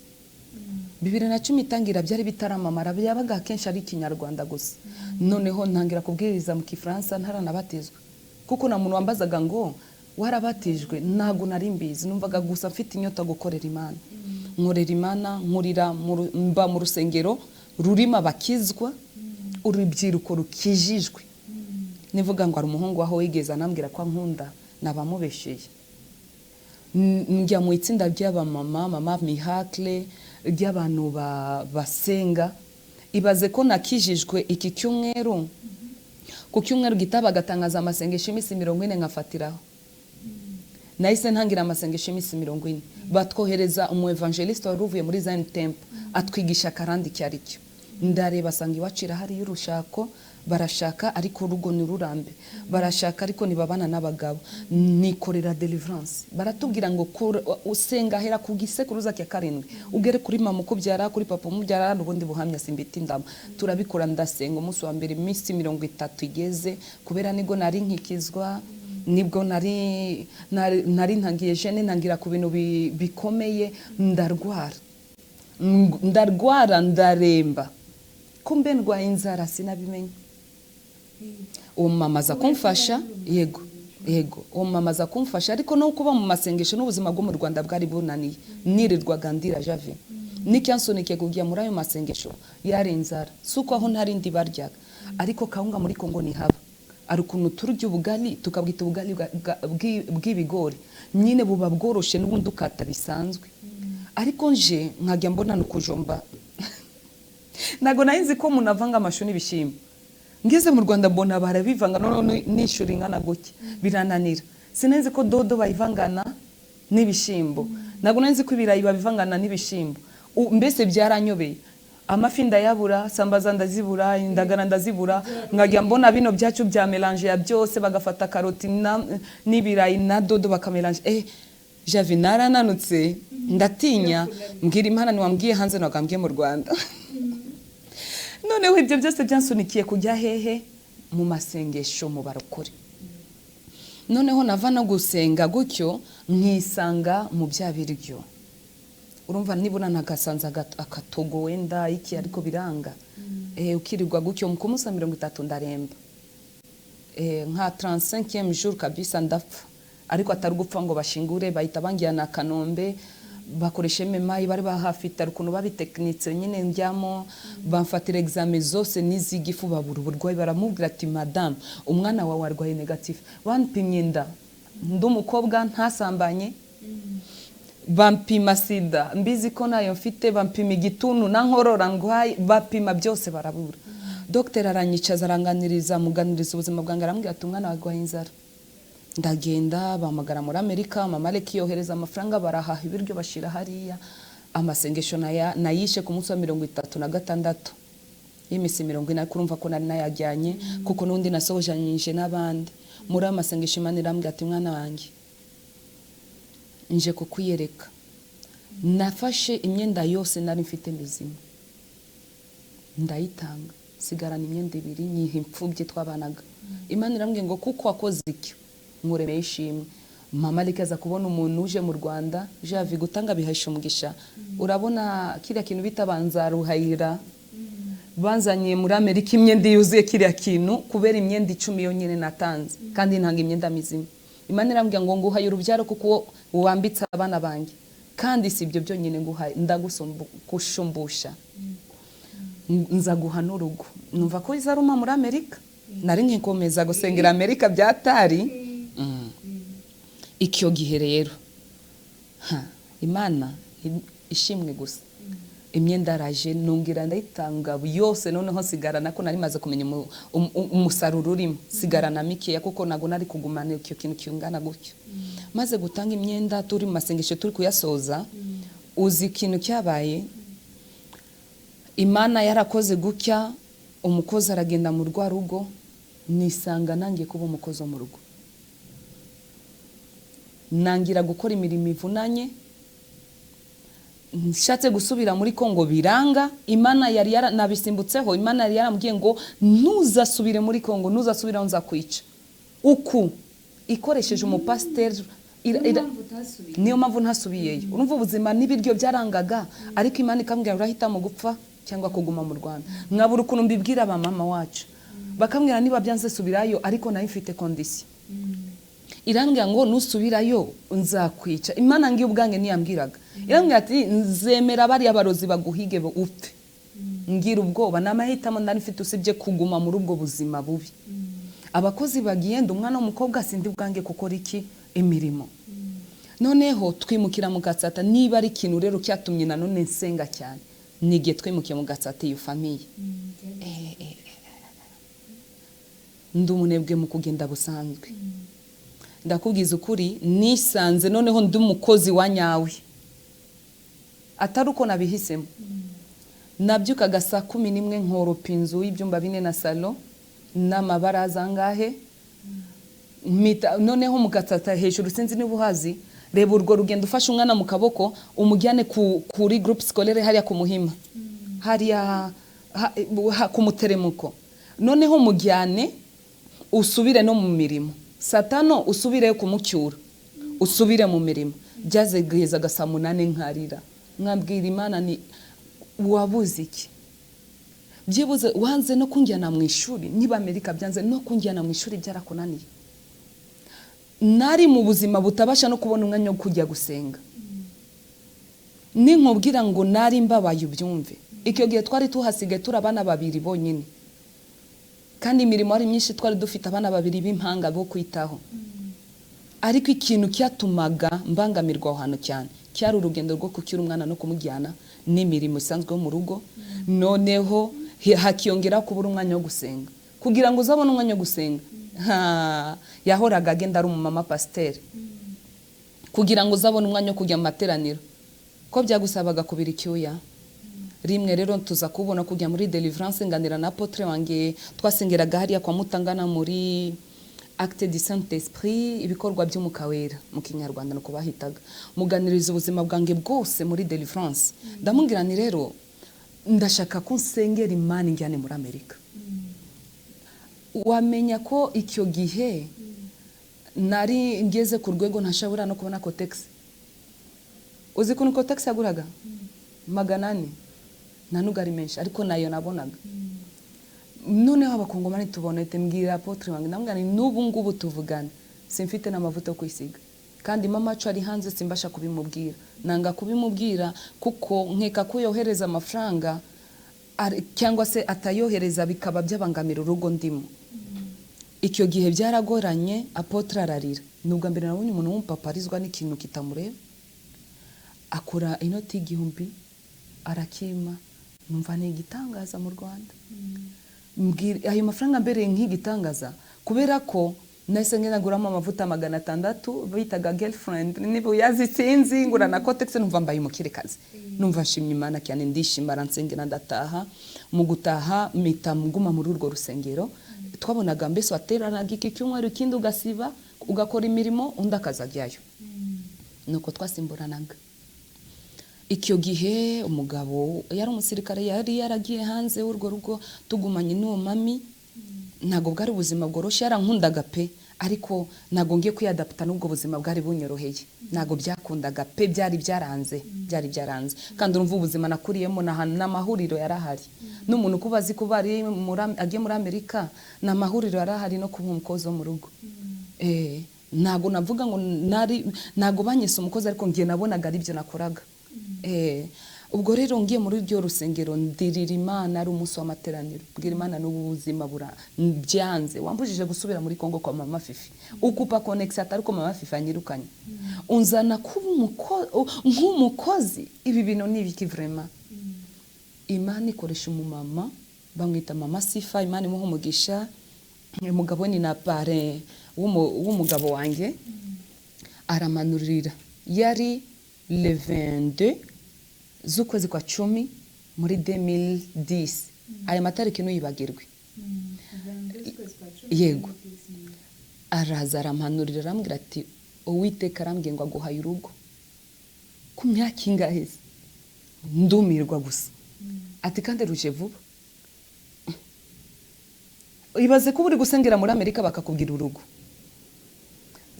Speaker 1: 2010 itangira, byari bitaramamara, byabaga akenshi ari Ikinyarwanda gusa. Noneho ntangira kubwiriza mu Kifaransa ntaranabatizwa, kuko nta muntu wambazaga ngo warabatijwe, ntabwo nari mbizi. Numvaga gusa mfite inyota gukorera Imana, nkorera Imana, nkurira mba mu rusengero rurimo abakizwa, urubyiruko rukijijwe. Nivuga ngo hari umuhungu aho wigeze anambwira ko ankunda, nabamubesheye. Njya mu itsinda ry'abamama, Mama Miracle, ry'abantu basenga. Ibaze ko nakijijwe iki cyumweru, ku cyumweru gitaha bagatangaza amasengesho y'iminsi 40, nkafatiraho. Nahise ntangira amasengesho y'iminsi 40. Batwohereza umu evangeliste wari uvuye muri Zion Temple, atwigisha karande icyo ari cyo. Ndareba asanga iwacu irahari y'urushako, barashaka ariko urugo ntirurambe, barashaka ariko ntibabana n'abagabo. Nikorera deliverance. Baratubwira ngo usenga hera ku gisekuruza cya karindwi, ugere kuri mama ukubyara, kuri papa umubyara, n'ubundi buhamya simbitindamo. Turabikora, ndasenga umunsi wa mbere, iminsi 30 igeze, kubera nibwo nari nkikizwa, nibwo nari ntangiye jeûne, ntangira ku bintu bikomeye, ndarwara. Ndarwara, ndaremba, kumbe ndwaye inzara, sinabimenye. Uwo mama aza kumfasha. Yego, uwo mama aza kumfasha, ariko no kuba mu masengesho n'ubuzima bwo mu Rwanda bwari bunaniye, nirirwaga ndira. Jave n'icyansunikiye kujya muri ayo masengesho yari inzara, si uko aho ntari ndi baryaga, ariko kawunga muri Kongo ntihaba. Hari ukuntu turya ubugari, tukabwita ubugari bw'ibigori nyine, buba bworoshe n'ubundi ukata bisanzwe, ariko nje nkajya mbona ni ukujomba. Ntabwo nari nzi ko umuntu avanga amashu n'ibishyimbo. Ngeze mu Rwanda mbona barabivanga, noneho nishura ingana gutya birananira. Sinari nzi ko dodo bayivangana n'ibishyimbo, ntabwo nari nzi ko ibirayi babivangana n'ibishyimbo. Mbese byaranyobeye. Amafi ndayabura, sambaza ndazibura, indagara ndazibura, nkajya mbona bino byacu bya mélange ya byose, bagafata karoti n'ibirayi na dodo bakamélange. Javi, narananutse, ndatinya, mbwira Imana ntiwambwiye hanze, ntabwo mu Rwanda. Noneho ibyo byose byansunikiye kujya hehe? Mu masengesho, mu barokore. Noneho nava no gusenga gutyo, nkisanga mu bya biryo. Urumva nibura nagasanze akatogo wenda iki, ariko biranga. Ukirirwa gutyo, ku munsi wa 30 ndaremba. Nka 35e jour kabisa ndapfa, ariko atari gupfa ngo bashingure, bahita banjyana Kanombe, bakoresha MMI bari bahafite, hari ukuntu babitekinitse nyine, njyamo bamfatira examen zose n'iz'igifu, babura uburwayi. Baramubwira ati: "Madame, umwana wawe arwaye négatif." Bampimye inda ndi umukobwa ntasambanye, bampima sida mbizi ko nayo mfite, bampima igituntu na nkorora ndwaye, bapima byose barabura. Dogiteri aranyicaza, aranganiriza, muganiriza ubuzima bwanjye, arambwira ati: "Umwana wawe arwaye inzara." Ndagenda, bahamagara muri Amerika, mama reka yohereza amafaranga, barahaha ibiryo bashyira hariya. Amasengesho nayishe ku munsi wa 36 y'iminsi 40, ariko urumva ko nari nayajyanye, kuko n'ubundi nasohojanyije n'abandi muri ayo masengesho. Imana irambwira ati: "Mwana wanjye, nje kukwiyereka." Nafashe imyenda yose nari mfite mizima ndayitanga, sigarana imyenda ibiri, nyiha imfubyi twabanaga. Imana irambwiye ngo: "Kuko wakoze icyo, nkuremeye ishimwe." Mama ariko aza kubona umuntu uje mu Rwanda. Javi, gutanga bihesha umugisha. Urabona kiriya kintu bita banzaruhayira, banzanye muri Amerika imyenda yuzuye kiriya kintu, kubera imyenda 10 yonyine natanze, kandi ntanga imyenda mizima. Imana irambwira ngo: "Nguhaye urubyaro kuko wambitse abana banjye, kandi si ibyo byonyine nguhaye, ndagushumbusha, nza guha n'urugo." Numva ko izaruma muri Amerika, nari nkikomeza gusengera Amerika byatari. Icyo gihe rero, ha, Imana ishimwe gusa, imyenda araje nongera ndayitanga yose. Noneho nsigarana ko nari maze kumenya umusaruro urimo, sigarana mikeya kuko ntabwo nari kugumana icyo kintu kingana gutyo. Maze gutanga imyenda, turi mu masengesho, turi kuyasoza, uzi ikintu cyabaye? Imana yarakoze gutya, umukozi aragenda mu rwa rugo, nisanga nangiye kuba umukozi wo mu rugo, nangira gukora imirimo ivunanye. Nshatse gusubira muri Kongo biranga. Imana yari yara nabisimbutseho, Imana yari yarambwiye ngo ntuzasubire muri Kongo, ntuzasubiraho nzakwica, uku ikoresheje umupasiteri. Niyo mpamvu ntasubiyeyo. Urumva ubuzima n'ibiryo byarangaga, ariko Imana ikambwira urahitamo gupfa cyangwa kuguma mu Rwanda. Nkabura ukuntu mbibwira ba mama wacu, bakambwira niba byanze subirayo, ariko nayo mfite condition. Irambwira ngo nusubirayo nzakwica. Imana ngiye ubwange niyambwiraga, irambwira ati nzemera bariya barozi baguhige upfe. Ngira ubwoba, ni amahitamo nari mfite usibye kuguma muri ubwo buzima bubi. Abakozi bagenda, umwana w'umukobwa sindi bwange gukora iki imirimo. Noneho twimukira mu Gatsata. Niba ari ikintu rero cyatumye nanone nsenga cyane, ni igihe twimukiye mu Gatsata iyo famille. Ndi umunebwe mu kugenda busanzwe, ndakubwiza ukuri, nisanze noneho ndi umukozi wa nyawe, atari uko nabihisemo. Nabyukaga saa 11 nkoropa inzu y'ibyumba 4 na salon n'amabaraza angahe. Noneho mu Gatsata hejuru, sinzi niba uhazi, reba urwo rugendo, ufashe umwana mu kaboko umujyane kuri groupe scolaire hariya ku Muhima, hariya ku muteremuko, noneho mujyane usubire no mu mirimo, satano usubire kumucyura, usubire mu mirimo. Byazegezaga saa 8 nkarira, nkabwira Imana ni wabuze iki? Byibuze wanze no kunjyana mu ishuri, niba Amerika byanze no kunjyana mu ishuri byarakunaniye. Nari mu buzima butabasha no kubona umwanya wo kujya gusenga. Ninkubwira ngo nari mbabaye ubyumve. Icyo gihe twari tuhasigaye turi abana babiri bonyine, kandi imirimo ari myinshi, twari dufite abana babiri b'impanga bo kwitaho. Ariko ikintu cyatumaga mbangamirwa aho hantu cyane cyari urugendo rwo kucyura umwana no kumujyana n'imirimo isanzwe yo mu rugo, noneho hakiyongeraho kubura umwanya wo gusenga. Kugira ngo uzabone umwanya wo gusenga, yahoraga agenda ari umumama pasiteri. Kugira ngo uzabone umwanya wo kujya mu materaniro, ko byagusabaga kubira icyuya. Rimwe rero tuza kubona kujya muri deliverance, nganira na apôtre wanjye, twasengeraga hariya kwa Mutangana muri Acte du Saint Esprit, ibikorwa by'Umwuka Wera mu Kinyarwanda nuko bahitaga. Muganiriza ubuzima bwanjye bwose muri deliverance, ndamubwira ni rero ndashaka ko nsengera Imana injyane muri Amerika. Wamenya ko icyo gihe nari ngeze ku rwego ntashobora no kubona Kotex. Uzi ukuntu Kotex yaguraga? 400, nta nubwo ari menshi, ariko nayo nabonaga. Noneho abakongomani tubonete, mbwira apôtre wanjye, ndamubwira nti n'ubu ngubu tuvugana simfite n'amavuta yo kwisiga, kandi mama wacu ari hanze, simbasha kubimubwira, nanga kubimubwira kuko nkeka ko yohereza amafaranga cyangwa se atayohereza bikaba byabangamira urugo ndimo. Icyo gihe byaragoranye, apôtre ararira. Ni ubwa mbere nabonye umuntu w'umupapa arizwa n'ikintu kitamureba. Akora inoti y'1000 arakima, numva ni igitangaza mu Rwanda. Ayo mafaranga mbereye nk'igitangaza, kubera ko nahise ngenda nguramo amavuta 600 bitaga Girlfriend, niba uyazi sinzi, ngura na Kotex, numva mbaye umukirekazi, numva nshimye Imana cyane, ndishima, aransengera ndataha. Mu gutaha mpita nguma muri urwo rusengero. Twabonaga mbese wateranaga iki cyumweru, ikindi ugasiba ugakora imirimo, undi akazajyayo, nuko twasimburanaga. Icyo gihe umugabo yari umusirikare, yari yaragiye hanze y'urwo rugo, tugumanye n'uwo mami. Ntabwo bwari ubuzima bworoshye, yarankundaga pe, ariko ntabwo ngiye kwiyadaputa n'ubwo buzima bwari bunyoroheye, ntabwo byakundaga pe, byari byaranze, byari byaranze. Kandi urumva ubuzima nakuriyemo n'amahuriro yarahari, n'umuntu kuba azi kuba ari agiye muri Amerika, ni amahuriro yarahari no kuba umukozi wo mu rugo. Ntabwo navuga ngo nari, ntabwo banyise umukozi, ariko ngiye nabonaga ari byo nakoraga. Ubwo rero ngiye muri iryo rusengero, ndirira Imana, ari umunsi w'amateraniro, mbwira Imana n'ubu buzima byanze, wambujije gusubira muri Kongo kwa mama Fifi, ukupa connexion, atari ko mama Fifi anyirukanye, unzana kuba nk'umukozi, ibi bintu ni ibiki vraiment? Imana ikoresha umumama bamwita Mama Sifa, Imana imuha umugisha. Umugabo ni na parrain w'umugabo wanjye. Aramanurira, yari le 22 z'ukwezi kwa 10 muri 2010. Aya matariki ntuyibagirwe. Yego, araza arampanurira, arambwira ati: "Uwiteka arambwiye ngo aguhaye urugo ku myaka ingahe se?" Ndumirwa gusa. Ati: "Kandi ruje vuba." Ibaze ko uri gusengera muri Amerika bakakubwira urugo,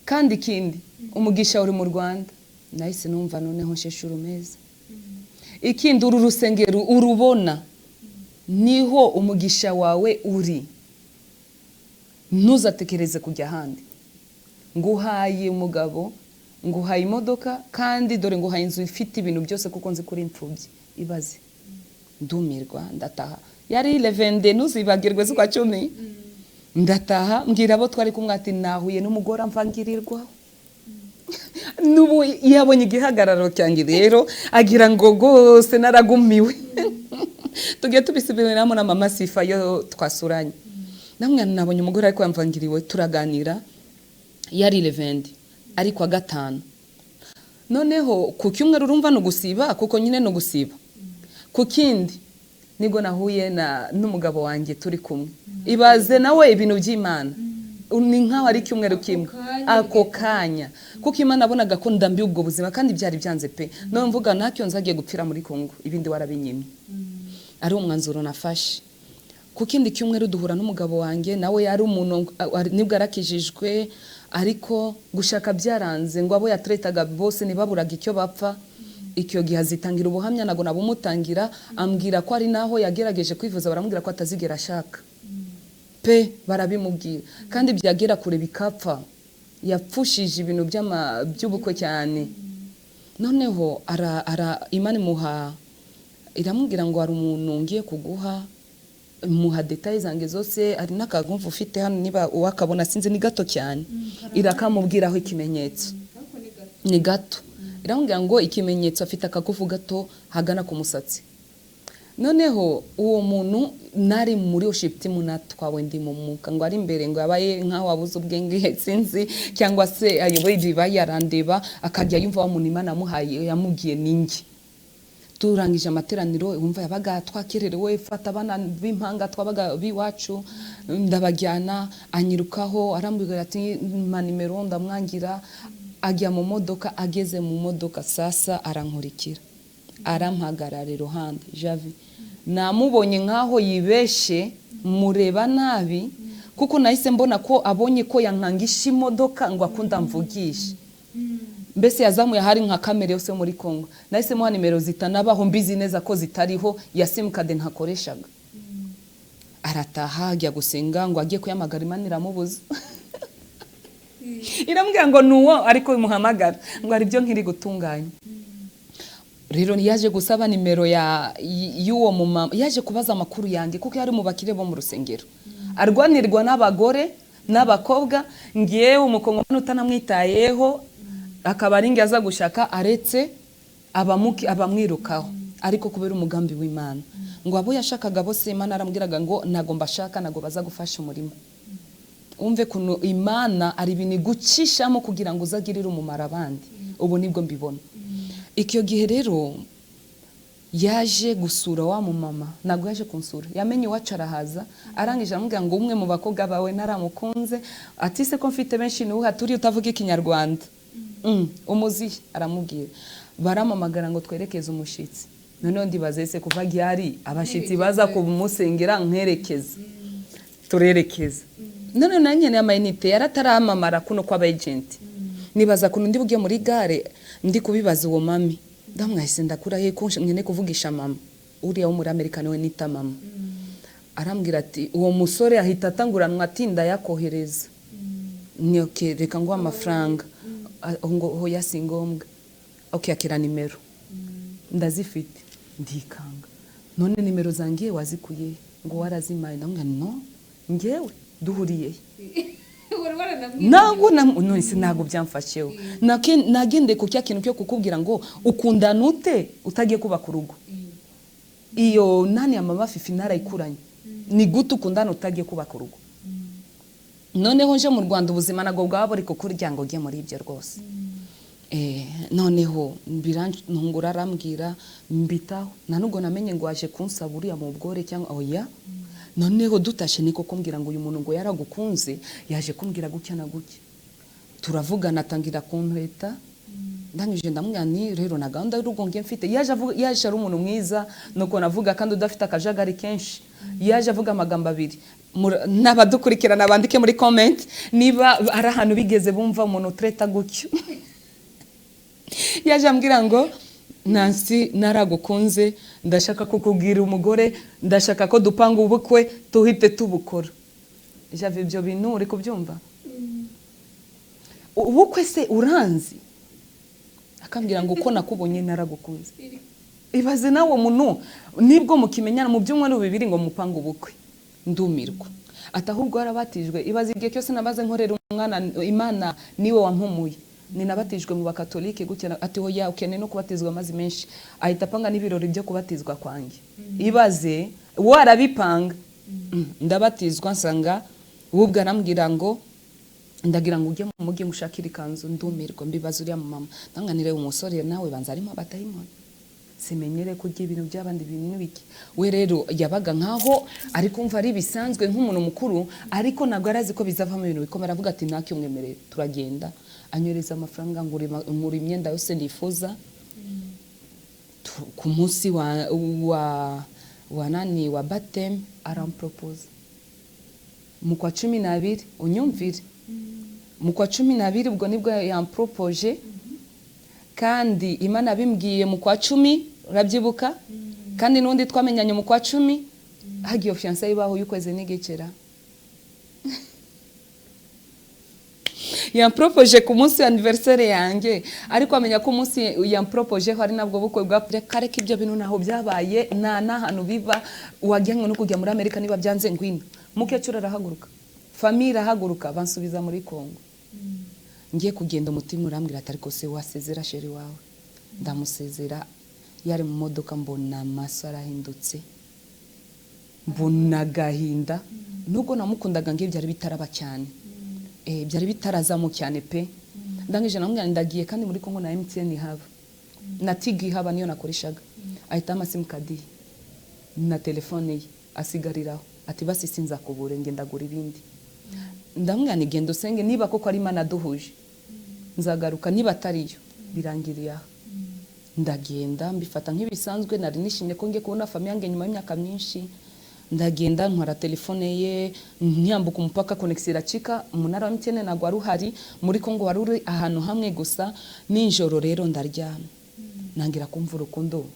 Speaker 1: kandi ikindi umugisha uri mu Rwanda. Nahise numva noneho nsheshe urumeza. Ikindi, uru rusengero urubona, niho umugisha wawe uri, ntuzatekereze kujya ahandi. Nguhaye umugabo, nguhaye imodoka, kandi dore nguhaye inzu ifite ibintu byose, kuko nzi kuri imfubyi. Ibaze, ndumirwa, ndataha. Yari le 22, ntuzibagirwe, z'ukwa 10. Ndataha, mbwira abo twari kumwe ati: "Nahuye n'umugore amvangirirwaho." N'ubu yabonye igihagararo cyanjye rero agira ngo rwose naragumiwe. Tugiye tubisubiramo na Mama Sifa iyo twasuranye, namwe nabonye umugore ariko yamvangiriwe, turaganira. Yari le 22, ari kwa gatanu. Noneho ku cyumweru, urumva ni ugusiba, kuko nyine ni ugusiba. Ku kindi nibwo nahuye na n'umugabo wanjye turi kumwe. Ibaze nawe ibintu by'Imana, ni nkaho ari icyumweru kimwe ako kanya, kuko Imana abonaga ko ndambiwe ubwo buzima, kandi byari byanze pe. None mvuga ntacyo, nzagiye gupfira muri Kongo, ibindi warabinyimye, ari umwanzuro nafashe. Ku kindi cyumweru duhura n'umugabo wanjye, nawe yari umuntu nibwo yarakijijwe, ariko gushaka byaranze, ngo abo yatretaga bose ntibaburaga icyo bapfa. Icyo gihe azitangira ubuhamya, ntabwo nabumutangira. Ambwira ko ari naho yagerageje kwivuza, baramubwira ko atazigera ashaka pe, barabimubwira, kandi byagera kure bikapfa. Yapfushije ibintu by'ubukwe cyane. Noneho Imana imuha, iramubwira ngo: "Hari umuntu ngiye kuguha." Muha détails zanjye zose, hari n'akagumva ufite hano, niba uwakabona sinzi, ni gato cyane. Irakamubwiraho ikimenyetso, ni gato. Iramubwira ngo ikimenyetso afite akagufu gato hagana ku musatsi. Noneho uwo muntu, nari muri worship team, natwawe ndi mu mwuka, ngo ari imbere, ngo yabaye nkaho wabuze ubwenge, sinzi, cyangwa se ayoboye ibiba, yarandeba akajya yumva wa muntu Imana yamuhaye, yamubwiye ninjye. Turangije amateraniro, wumva yabaga twakererewe, fata abana b'impanga twabaga b'iwacu, ndabajyana. Anyirukaho, arambwira ati: "Mpa nimero." Ndamwangira. Ajya mu modoka, ageze mu modoka sasa arankurikira, arampagarara iruhande. Javi, namubonye nkaho yibeshe, mureba nabi, kuko nahise mbona ko abonye ko yankangisha imodoka ngo akunda mvugishe. Mbese yazamuye ahari nka kamere yose yo muri Congo. Nahise muha nimero zitanabaho, mbizi neza ko zitariho, ya simukadi ntakoreshaga. Arataha, ajya gusenga, ngo agiye kuyamagara, Imana iramubuza, iramubwira ngo ni uwo ariko imuhamagara, ngo hari ibyo nkiri gutunganya. Rero yaje gusaba nimero ya y'uwo mumama, yaje kubaza amakuru yanjye, kuko yari mu bakire bo mu rusengero, arwanirwa n'abagore n'abakobwa. Ngewe umukongomani utanamwitayeho, akaba ari nge aza gushaka, aretse abamwirukaho, ariko kubera umugambi w'Imana, ngo abo yashakaga bose Imana aramubwiraga ngo ntago mbashaka, ntago baza gufasha umurimo. Wumve kuntu Imana ari ibintu igucishamo kugira ngo uzagirire umumaro abandi. Ubu nibwo mbibona. Icyo gihe rero yaje gusura wa mumama, ntabwo yaje kunsura, yamenye iwacu arahaza. Arangije aramubwira ngo: "Umwe mu bakobwa bawe naramukunze." Ati: "Se ko mfite benshi, ni uwuhe turi utavuga ikinyarwanda?" Umuzihe aramubwira, baramamagara ngo twerekeze umushyitsi. Noneho ndibaze se kuva gihari abashyitsi baza kumusengera, nkerekeza, turerekeza. None nanjye amayinite yarataramamara kuno kw'aba agent, nibaza kuntu ndi buge muri gare, ndi kubibaza uwo mami, ndamwahise ndakura he ko nkeneye kuvugisha mama uriya wo muri Amerika, niwe nita mama. Arambwira ati uwo musore ahita atanguranwa ati: "Ndayakohereza." Ni okay, reka nguhe amafaranga. Ah, ngo hoya, si ngombwa. Okay, akira nimero ndazifite. Ndikanga, none nimero zangiye wazikuye? Ngo warazimaye. Ndamubwira, no, ngewe duhuriye he? Ntabwo none se ntabwo byamfasheho. Nagendeye ku cya kintu cyo kukubwira ngo ukundana ute utagiye kubaka urugo. Iyo nani ya mama Fifi narayikuranye. Ni gute ukundana utagiye kubaka urugo? Noneho nje mu Rwanda, ubuzima ntabwo bwaba buri kukurya ngo ujye muri ibyo rwose. Noneho birantungura, arambwira, mbitaho. Nta nubwo namenye ngo waje kunsaba uriya mugore cyangwa oya. Noneho dutashe niko kumbwira ngo uyu muntu ngo yaragukunze, yaje kumbwira gutya na gutya. Turavugana, atangira kuntereta. Ndangije ndamubwira ni rero na gahunda y'urugo ngiye mfite. Yaje avuga, yaje ari umuntu mwiza, nuko navuga kandi udafite akajagari kenshi. Yaje avuga amagambo abiri. N'abadukurikirana bandike muri comment niba ari ahantu bigeze bumva umuntu utereta gutyo. Yaje ambwira ngo: "Nancy, naragukunze, ndashaka kukubwira umugore, ndashaka ko dupanga ubukwe, tuhite tubukora." Jave, ibyo bintu uri kubyumva? Ubukwe se uranzi? Akambwira ngo uko nakubonye naragukunze. Ibaze nawe, muntu nibwo mukimenyana mu byumweru 2 ngo mupange ubukwe. Ndumirwa. Ati ahubwo warabatijwe? Ibaze igihe cyose nabaze nkorera umwana Imana, niwe wampumuye, ninabatijwe mu Bakatolike gutya. Ati oya, ukeneye no kubatizwa amazi menshi. Ahita apanga n'ibirori byo kubatizwa kwanjye. Ibaze warabipanga. Ndabatizwa, nsanga we ubwo arambwira ngo ndagira ngo ujye mu mujyi ngo ushakire ikanzu. Ndumirwa. Mbibaza uriya mama, ndanganire umusore nawe banza arimo abadayimoni, simenyere kurya ibintu by'abandi, ibintu biki. We rero yabaga nkaho ari kumva ari bisanzwe nk'umuntu mukuru, ariko ntabwo yari azi ko bizavamo ibintu bikomera. Avuga ati ntacyo mwemerere. Turagenda, anyohereza amafaranga, ngura imyenda yose nifuza. Ku munsi wa nani, wa baptême, arampropose mu kwa 12. Unyumvire, mu kwa 12 ubwo nibwo yampropoje, kandi Imana bimbwiye mu kwa 10, urabyibuka? Kandi n'undi twamenyanye mu kwa 10. Hagiye fiançailles ibaho y'ukwezi n'igicera. Yampropoje ku munsi wa anniversaire yanjye, ariko amenya ko umunsi yampropojeho ari nabwo bukwe bwa kare. Ko ibyo bintu ntaho byabaye, nta n'ahantu biva. Wajyanwe no kujya muri Amerika, niba byanze ngwino. Mukecuru arahaguruka, famille irahaguruka, bansubiza muri Kongo. Ngiye kugenda, umutima urambwira ati ariko se wasezera chéri wawe? Ndamusezera, yari mu modoka, mbona amaso arahindutse, mbona agahinda. Nubwo namukundaga, ngiye byari bitaraba cyane, byari bitarazamo cyane pe. Ndangije namubwira nti ndagiye, kandi muri Kongo na MTN ihaba na Tigo ihaba, niyo nakoreshaga. Ahita ampa simukadi na telefone ye, asigariraho, ati basi sinzakubure, ngenda ndagura ibindi. Ndamubwira nti genda usenge, niba koko ari Imana duhuje nzagaruka, niba atariyo birangiriye aha. Ndagenda, mbifata nk'ibisanzwe, nari nishimye ko ngiye kubona famille yanjye nyuma y'imyaka myinshi. Ndagenda, ntwara telefone ye, nyambuka umupaka connexion iracika. Umunara wa MTN ntabwo wari uhari muri Kongo, wari uri ahantu hamwe gusa. Nijoro rero ndaryama, nangira kumva urukundo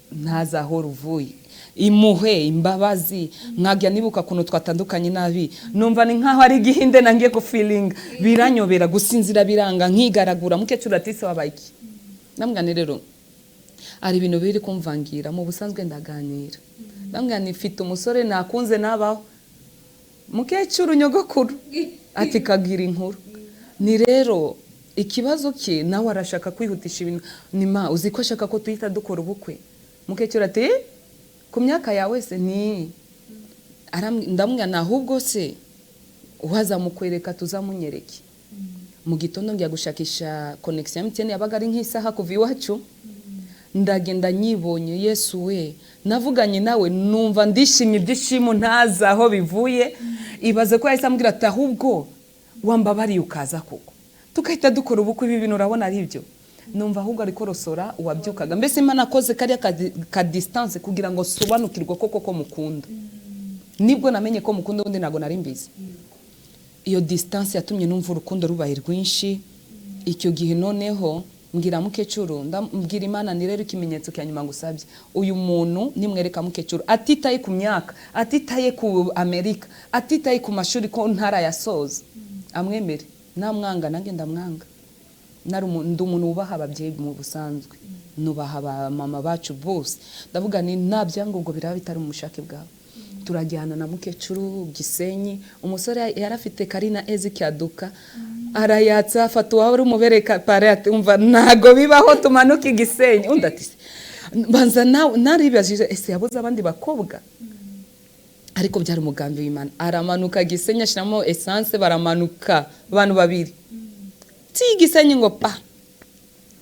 Speaker 1: ntazi aho ruvuye, impuhwe, imbabazi. Nkajya nibuka ukuntu twatandukanye nabi, numva ni nkaho ari igihinde nangiye gufilinga. Biranyobera, gusinzira biranga, nkigaragura. Mukecuru ati se wabaye iki? Ndamubwira nti rero hari ibintu biri kumvangira. Mu busanzwe ndaganira. Ndamubwira nti mfite umusore nakunze nabaho. Mukecuru nyogokuru ati kagira inkuru. Ni rero ikibazo cye nawe arashaka kwihutisha ibintu. Ni ma uzi ko ashaka ko tuhita dukora ubukwe? Mukecuru ati: "Eh, ku myaka yawe se?" Ni ndamubwira nti ahubwo se wazamukwereka, tuzamunyereke. Mu gitondo njya gushakisha connexion ya MTN, yabaga ari nk'isaha kuva iwacu. Ndagenda, nyibonye, Yesu we, navuganye nawe numva ndishimye, ibyishimo ntazi aho bivuye. Ibaze ko yahise ambwira ati ahubwo wambabariye ukaza koko tugahita dukora ubukwe, ibi bintu urabona ari ibyo? Numva ahubwo ari korosora uwabyukaga. Mbese Imana akoze kariya ka distance kugira ngo nsobanukirwe koko ko mukunda. Nibwo namenye ko mukunda, ubundi ntabwo nari mbizi. Iyo distance yatumye numva urukundo rubaye rwinshi icyo gihe. Noneho mbwira mukecuru, ndambwira Imana ni rero ikimenyetso cya nyuma ngusabye, uyu muntu nimwereka mukecuru, atitaye ku myaka, atitaye ku Amerika, atitaye ku mashuri ko ntarayasoza, amwemere. Namwanga nanjye ndamwanga. Ndi umuntu wubaha ababyeyi mu busanzwe, nubaha ba mama bacu bose. Ndavuga ni nta byangombwa, biraba bitari mu bushake bwawe. Turajyana na mukecuru Gisenyi. Umusore yari afite Karina Eziki aduka arayatsa, afata uwawe uri umubereka pare, ati: "Umva, ntago bibaho, tumanuke Gisenyi." Undi ati: "Banza nawe." Naribajije: ese yabuze abandi bakobwa? Ariko byari umugambi w'Imana. Aramanuka Gisenyi, ashyiramo essence, baramanuka abantu babiri ti Gisenyi ngo pa.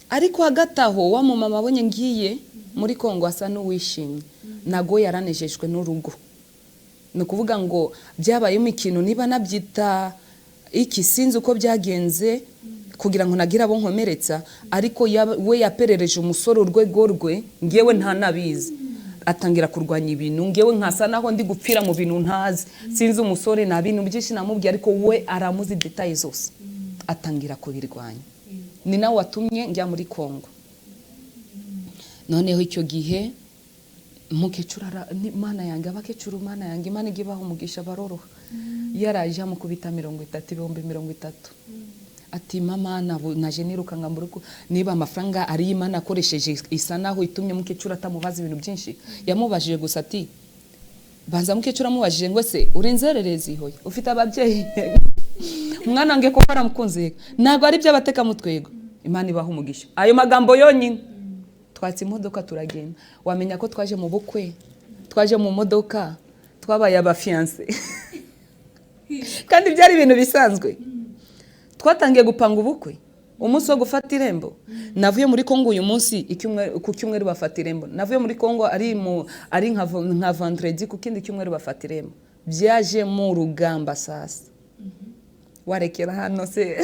Speaker 1: Ariko hagati aho wa mumama abonye ngiye muri Kongo asa n'uwishimye, nago yaranejejwe n'urugo. Ni ukuvuga ngo byabayemo ikintu, niba nabyita iki, sinzi uko byagenze kugira ngo nagire abo nkomeretsa, ariko we yaperereje umusore urwego rwe, ngewe ntanabizi. Atangira kurwanya ibintu, ngewe nkasa naho ndi gupfira mu bintu ntazi. Sinzi umusore, nta bintu byinshi namubwiye, ariko we aramuzi détails zose, atangira kubirwanya. Ni nawe watumye njya muri Kongo. Noneho icyo gihe mukecuru Mana yanjye, abakecuru, Mana yanjye, Imana ijya ibaha umugisha, baroroha. Yaraje amukubita 30, 30,000, ati: "Mama, naje nirukanka mu rugo." Niba amafaranga ari Imana akoresheje, isa naho itumye mukecuru atamubaza ibintu byinshi. Yamubajije gusa ati, banza mukecuru amubajije ngo: "Se uri inzererezi? Hoya, ufite ababyeyi?" Umwana wanjye koko aramukunze, ntabwo ari iby'abatekamutwego. Imana ibaha umugisha. Ayo magambo yonyine, twatse imodoka turagenda. Wamenya ko twaje mu bukwe, twaje mu modoka, twabaye abafiancés, kandi byari ibintu bisanzwe. Twatangiye gupanga ubukwe umunsi wo gufata irembo. Navuye muri Kongo uyu munsi, ku cyumweru bafata irembo. Navuye muri Kongo ari nka vendredi, ku kindi cyumweru bafata irembo. Byaje mu rugamba. Sasa warekera hano se?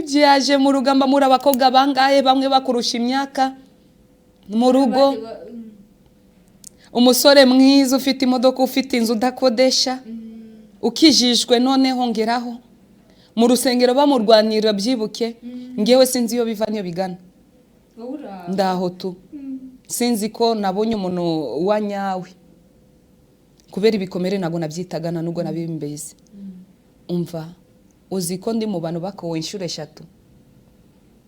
Speaker 1: Byaje mu rugamba, muri abakobwa bangahe, bamwe bakurusha imyaka mu rugo, umusore mwiza ufite imodoka, ufite inzu udakodesha, ukijijwe. Noneho ngeraho mu rusengero bamurwanirira, byibuke ngewe sinzi iyo biva niyo bigana, ndaho tu sinzi ko nabonye umuntu wa nyawe kubera ibikomere. Ntabwo nabyitaga, nta nubwo nabimbeze. Umva, uzi ko ndi mu bantu bakowe inshuro eshatu,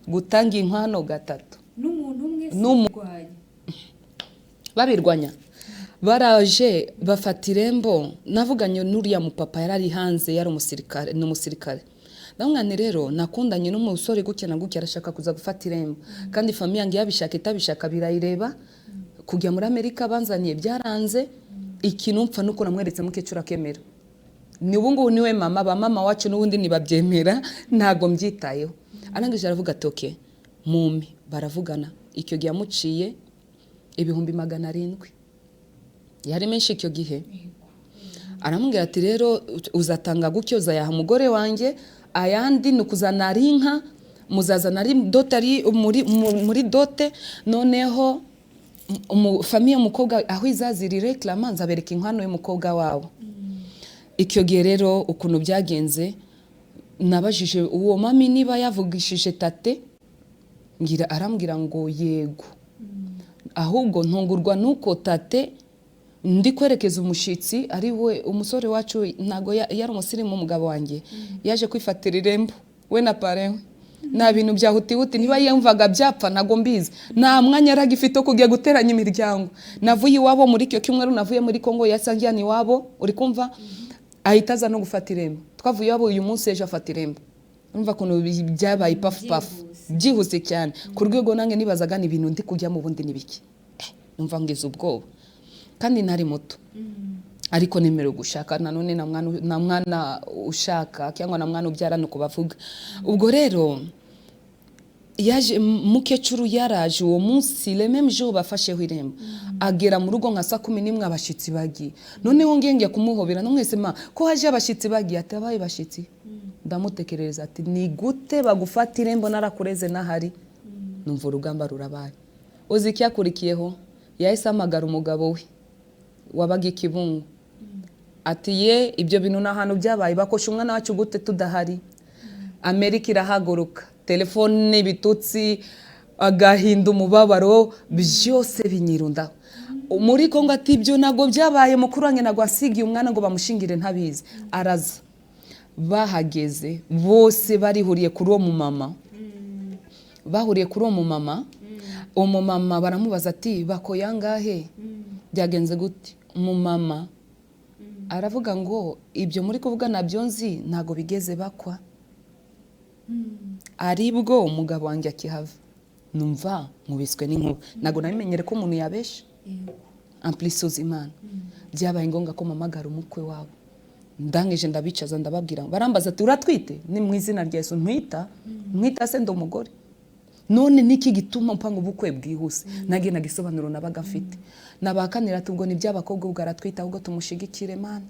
Speaker 1: gutanga inkwano gatatu?
Speaker 3: N'umuntu umwe?
Speaker 1: Babirwanya, baraje bafata irembo. Navuganye n'uriya mupapa, yari ari hanze, yari umusirikare, ni umusirikare. Ndamubwira rero nakundanye n'umusore gutya na gutya, arashaka kuza gufata irembo, kandi famille yanjye yabishaka itabishaka birayireba. Kujya muri Amerika banzaniye byaranze. Ikintu mpfa nuko namweretse mukecuru akemera. Ni ubu ngubu niwe mama, ba mama wacu n'ubundi ntibabyemera, ntabwo mbyitayeho. Arangije aravuga ati: "Okay, mumpe." Baravugana. Icyo gihe yamuciye 700,000, yari menshi icyo gihe. Aramubwira ati: "Rero uzatanga gutyo, uzayaha umugore wanjye, ayandi ni ukuzana ari inka, muzazana ari dot, ari muri dot. Noneho famille y'umukobwa aho izazira ireklama, nzabereka inkwano y'umukobwa wabo." Icyo gihe rero ukuntu byagenze, nabajije uwo mami niba yavugishije tate, ngira arambwira ngo yego. Ahubwo ntungurwa nuko tate ndi kwerekeza umushyitsi ari we umusore wacu, ntabwo yari umusirimu. Umugabo wanjye yaje kwifatira irembo we na parrain we, nta bintu bya hutihuti. Niba yumvaga byapfa, ntabwo mbizi. Nta mwanya yari agifite wo kujya guteranya imiryango. Navuye iwabo muri icyo cyumweru, navuye muri Kongo yasangiye iwabo, uri kumva, ahita aza no gufata irembo. Twavuye iwabo uyu munsi, ejo afata irembo. Urumva ukuntu byabaye pafu pafu, byihuse cyane, ku rwego nanjye nibazaga ni ibintu ndi kujyamo ubundi ni biki. Numva ngize ubwoba kandi ntari muto, ariko nemerewe gushaka nanone na mwana ushaka cyangwa na mwana ubyara, nuko bavuga. Ubwo rero yaje, mukecuru yaraje uwo munsi, le même jour bafasheho irembo, agera mu rugo nka saa 11, abashyitsi bagiye. Noneho ngiye ngiye kumuhobera, no mwese ma ko haje abashyitsi bagiye, ati: "Abaye bashyitsi?" Ndamutekerereza, ati: "Ni gute bagufata irembo narakureze n'ahari?" Numva urugamba rurabaye. Uzi icyakurikiyeho? Yahise ahamagara umugabo we wabaga i Kibungo, ati: "Ye, ibyo bintu ni ahantu byabaye, bakosha umwana wacu gute tudahari?" Amerika irahaguruka, telefone, ibitutsi, agahinda, umubabaro, byose binyirundaho. Muri Kongo ati: "Ibyo ntabwo byabaye, mukuru wanjye ntabwo asigiye umwana ngo bamushingire ntabizi." Araza. Bahageze bose barihuriye kuri uwo mumama, bahuriye kuri uwo mumama. Uwo mumama baramubaza ati: "Bakoye angahe? Byagenze gute?" Umumama aravuga ngo: "Ibyo muri kuvuga nabyo nzi, ntabwo bigeze bakwa, aribwo umugabo wanjye akihava." Numva nkubiswe n'inkuba, ntabwo nabimenyere ko umuntu yabesha, en plus uzi Imana. Byabaye ngombwa ko mpamagara umukwe wabo. Ndangije ndabicaza, ndababwira. Barambaza ati: "Uratwite?" Ni mu izina rya Yesu, ntwita? Ntwita se ndi umugore? None niki gituma mpanga ubukwe bwihuse? Nange nagisobanuro nabaga mfite nabakanira ati: "Ubwo ni by'abakobwa, ubwo aratwita, ahubwo tumushigikire." Mana,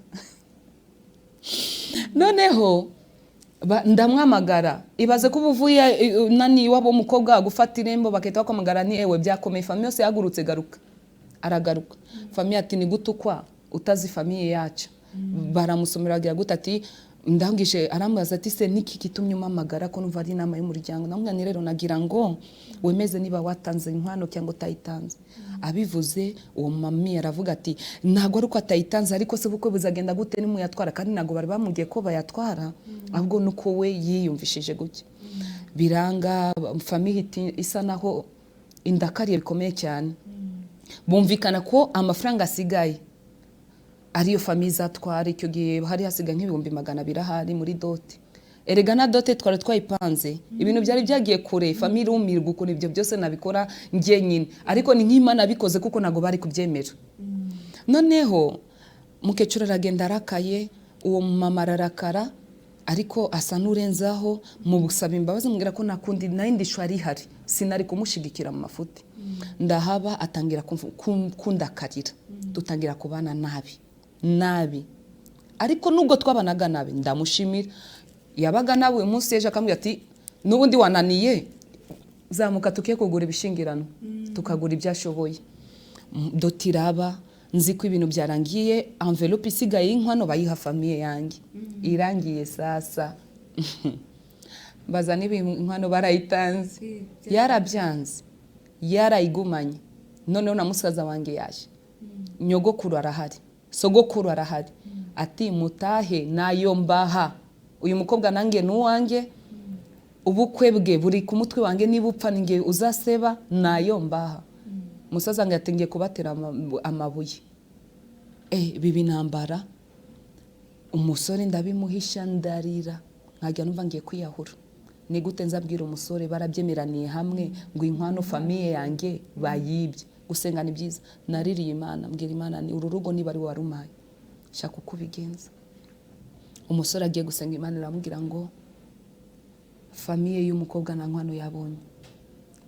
Speaker 1: noneho ndamwamagara. Ibaze ko uba uvuye nani iwabo w'umukobwa gufata irembo, bagahita bakwamagara ni ewe byakomeye, famille yose yahagurutse, garuka. Aragaruka, famille ati: "Ni gute ukwa utazi famille yacu?" Baramusomera, bagira gute, ati ndangije arambaza ati: "Se niki gitumye umpamagara ko numva ari inama y'umuryango?" Ndamubwira nti: "Rero nagira ngo wemeze niba watanze inkwano cyangwa utayitanze." Abivuze, uwo mami aravuga ati: "Ntabwo ari uko atayitanze, ariko se ubukwe buzagenda gute nimuyatwara?" Kandi ntabwo bari bamubwiye ko bayatwara, ahubwo nuko we yiyumvishije gutya. Biranga, famille isa naho indakariye bikomeye cyane. Bumvikana ko amafaranga asigaye ariyo famille izatwara. Icyo gihe hari hasigaye nk'200,000 ahari muri dot. Erega na dot twari twayipanze, ibintu byari byagiye kure. Famille irumirwa ukuntu ibyo byose nabikora njyenyine, ariko ni nk'Imana nabikoze kuko ntabwo bari kubyemera. Noneho mukecuru aragenda arakaye, uwo mama ararakara, ariko asa n'urenzaho mu gusaba imbabazi, mubwira ko nakundi nayindi shwa ihari, sinari kumushigikira mu mafuti. Ndahaba, atangira kundakarira, dutangira kubana nabi nabi. Ariko nubwo twabanaga nabi, ndamushimira. Yabaga nawe uyu munsi, ejo akambwira ati: "N'ubundi wananiye, zamuka tukiye kugura ibishingirano." Tukagura ibyo ashoboye. Dot iraba, nzi ko ibintu byarangiye, enveloppe isigaye y'inkwano bayiha famille yanjye. Irangiye sasa, baza niba inkwano barayitanze, yarabyanze, yarayigumanye. Noneho na musaza wanjye yaje, nyogokuru arahari, sogokuru arahari, ati: "Mutahe, nayo mbaha. Uyu mukobwa nanjye ni uwanjye, ubukwe bwe buri ku mutwe wanjye, niba upfa ninjye uzaseba, nayo mbaha." Musaza wanjye ati: "Ngiye kubatera amabuye." Biba intambara. Umusore ndabimuhisha, ndarira, nkajya numva ngiye kwiyahura. Ni gute nzabwira umusore barabyemeraniye hamwe ngo inkwano famille yanjye bayibye? Gusenga ni byiza. Naririye Imana, mbwira Imana ni uru rugo niba ari wowe warumaye, shaka uko ubigenza. Umusore agiye gusenga, Imana iramubwira ngo famille y'umukobwa nta nkwano yabonye,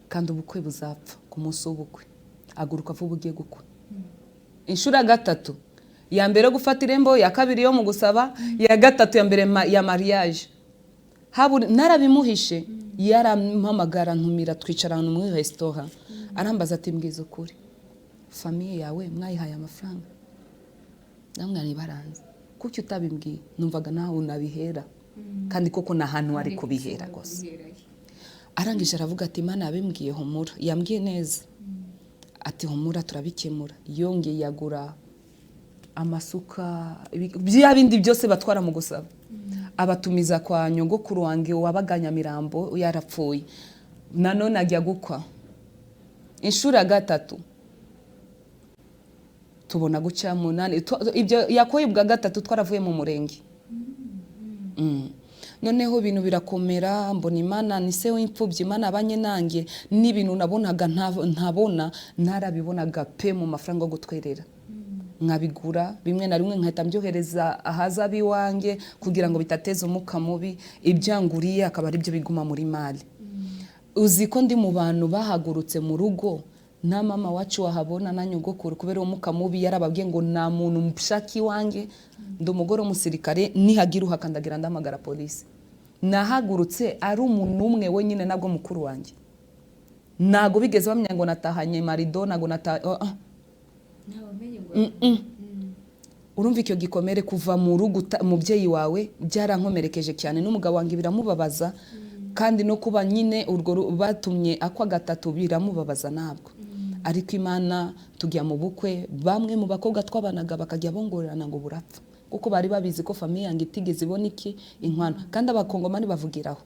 Speaker 1: kandi ubukwe buzapfa ku munsi w'ubukwe. Aguruka vuba ugiye gukwa. Inshuro ya gatatu, ya mbere yo gufata irembo, ya kabiri yo mu gusaba, ya gatatu ya mbere ya mariage. Narabimuhishe. Yarampamagara, ntumira, twicara ahantu muri resitora, arambaza ati: "Mbwiza ukuri, famille yawe mwayihaye amafaranga?" Namwe baranze, kuki utabimbwiye? Numvaga nawe unabihera, kandi koko ni ahantu wari kubihera gusa. Arangije aravuga ati: "Imana yabimbwiye, humura, yambwiye neza." Ati: "Humura, turabikemura." Yongeye yagura amasuka, bya bindi byose batwara mu gusaba, abatumiza kwa nyogokuru wanjye wabaga Nyamirambo, yarapfuye. Nanone ajya gukwa inshuro ya gatatu, tubona guca munani. Ibyo yakoye ubwa gatatu twaravuye mu murenge. Noneho ibintu birakomera, mbona Imana ni se w'imfubyi, Imana abanye nanjye, n'ibintu nabonaga ntabona, narabibonaga pe. Mu mafaranga yo gutwerera nkabigura, bimwe na rimwe nkahita mbyohereza ahazabe iwanjye kugira ngo bitateza umuka mubi. Ibyanguriye akaba aribyo biguma muri mari. Uzi ko ndi mu bantu bahagurutse mu rugo, nta mama wacu wahabona na nyogokuru, kubera uwo muka mubi yarababwiye ngo nta muntu nshaka iwanjye, ndi umugore w'umusirikare, nihagira uhakandagira ndahamagara polisi. Nahagurutse ari umuntu umwe wenyine, nabwo mukuru wanjye. Ntago bigeze bamenya ngo natahanye marido, ntago nata oh, ah. Urumva icyo gikomere kuva mu rugo umubyeyi wawe byarankomerekeje cyane, n'umugabo wanjye biramubabaza, kandi no kuba nyine urwo batumye akwa gatatu biramubabaza ntabwo. Ariko Imana, tujya mu bukwe, bamwe mu bakobwa twabanaga bakajya bongorerana ngo burapfa. Kuko bari babizi ko famille yanjye itigeze ibona iki? Inkwano. Kandi Abakongomani bavugiraho.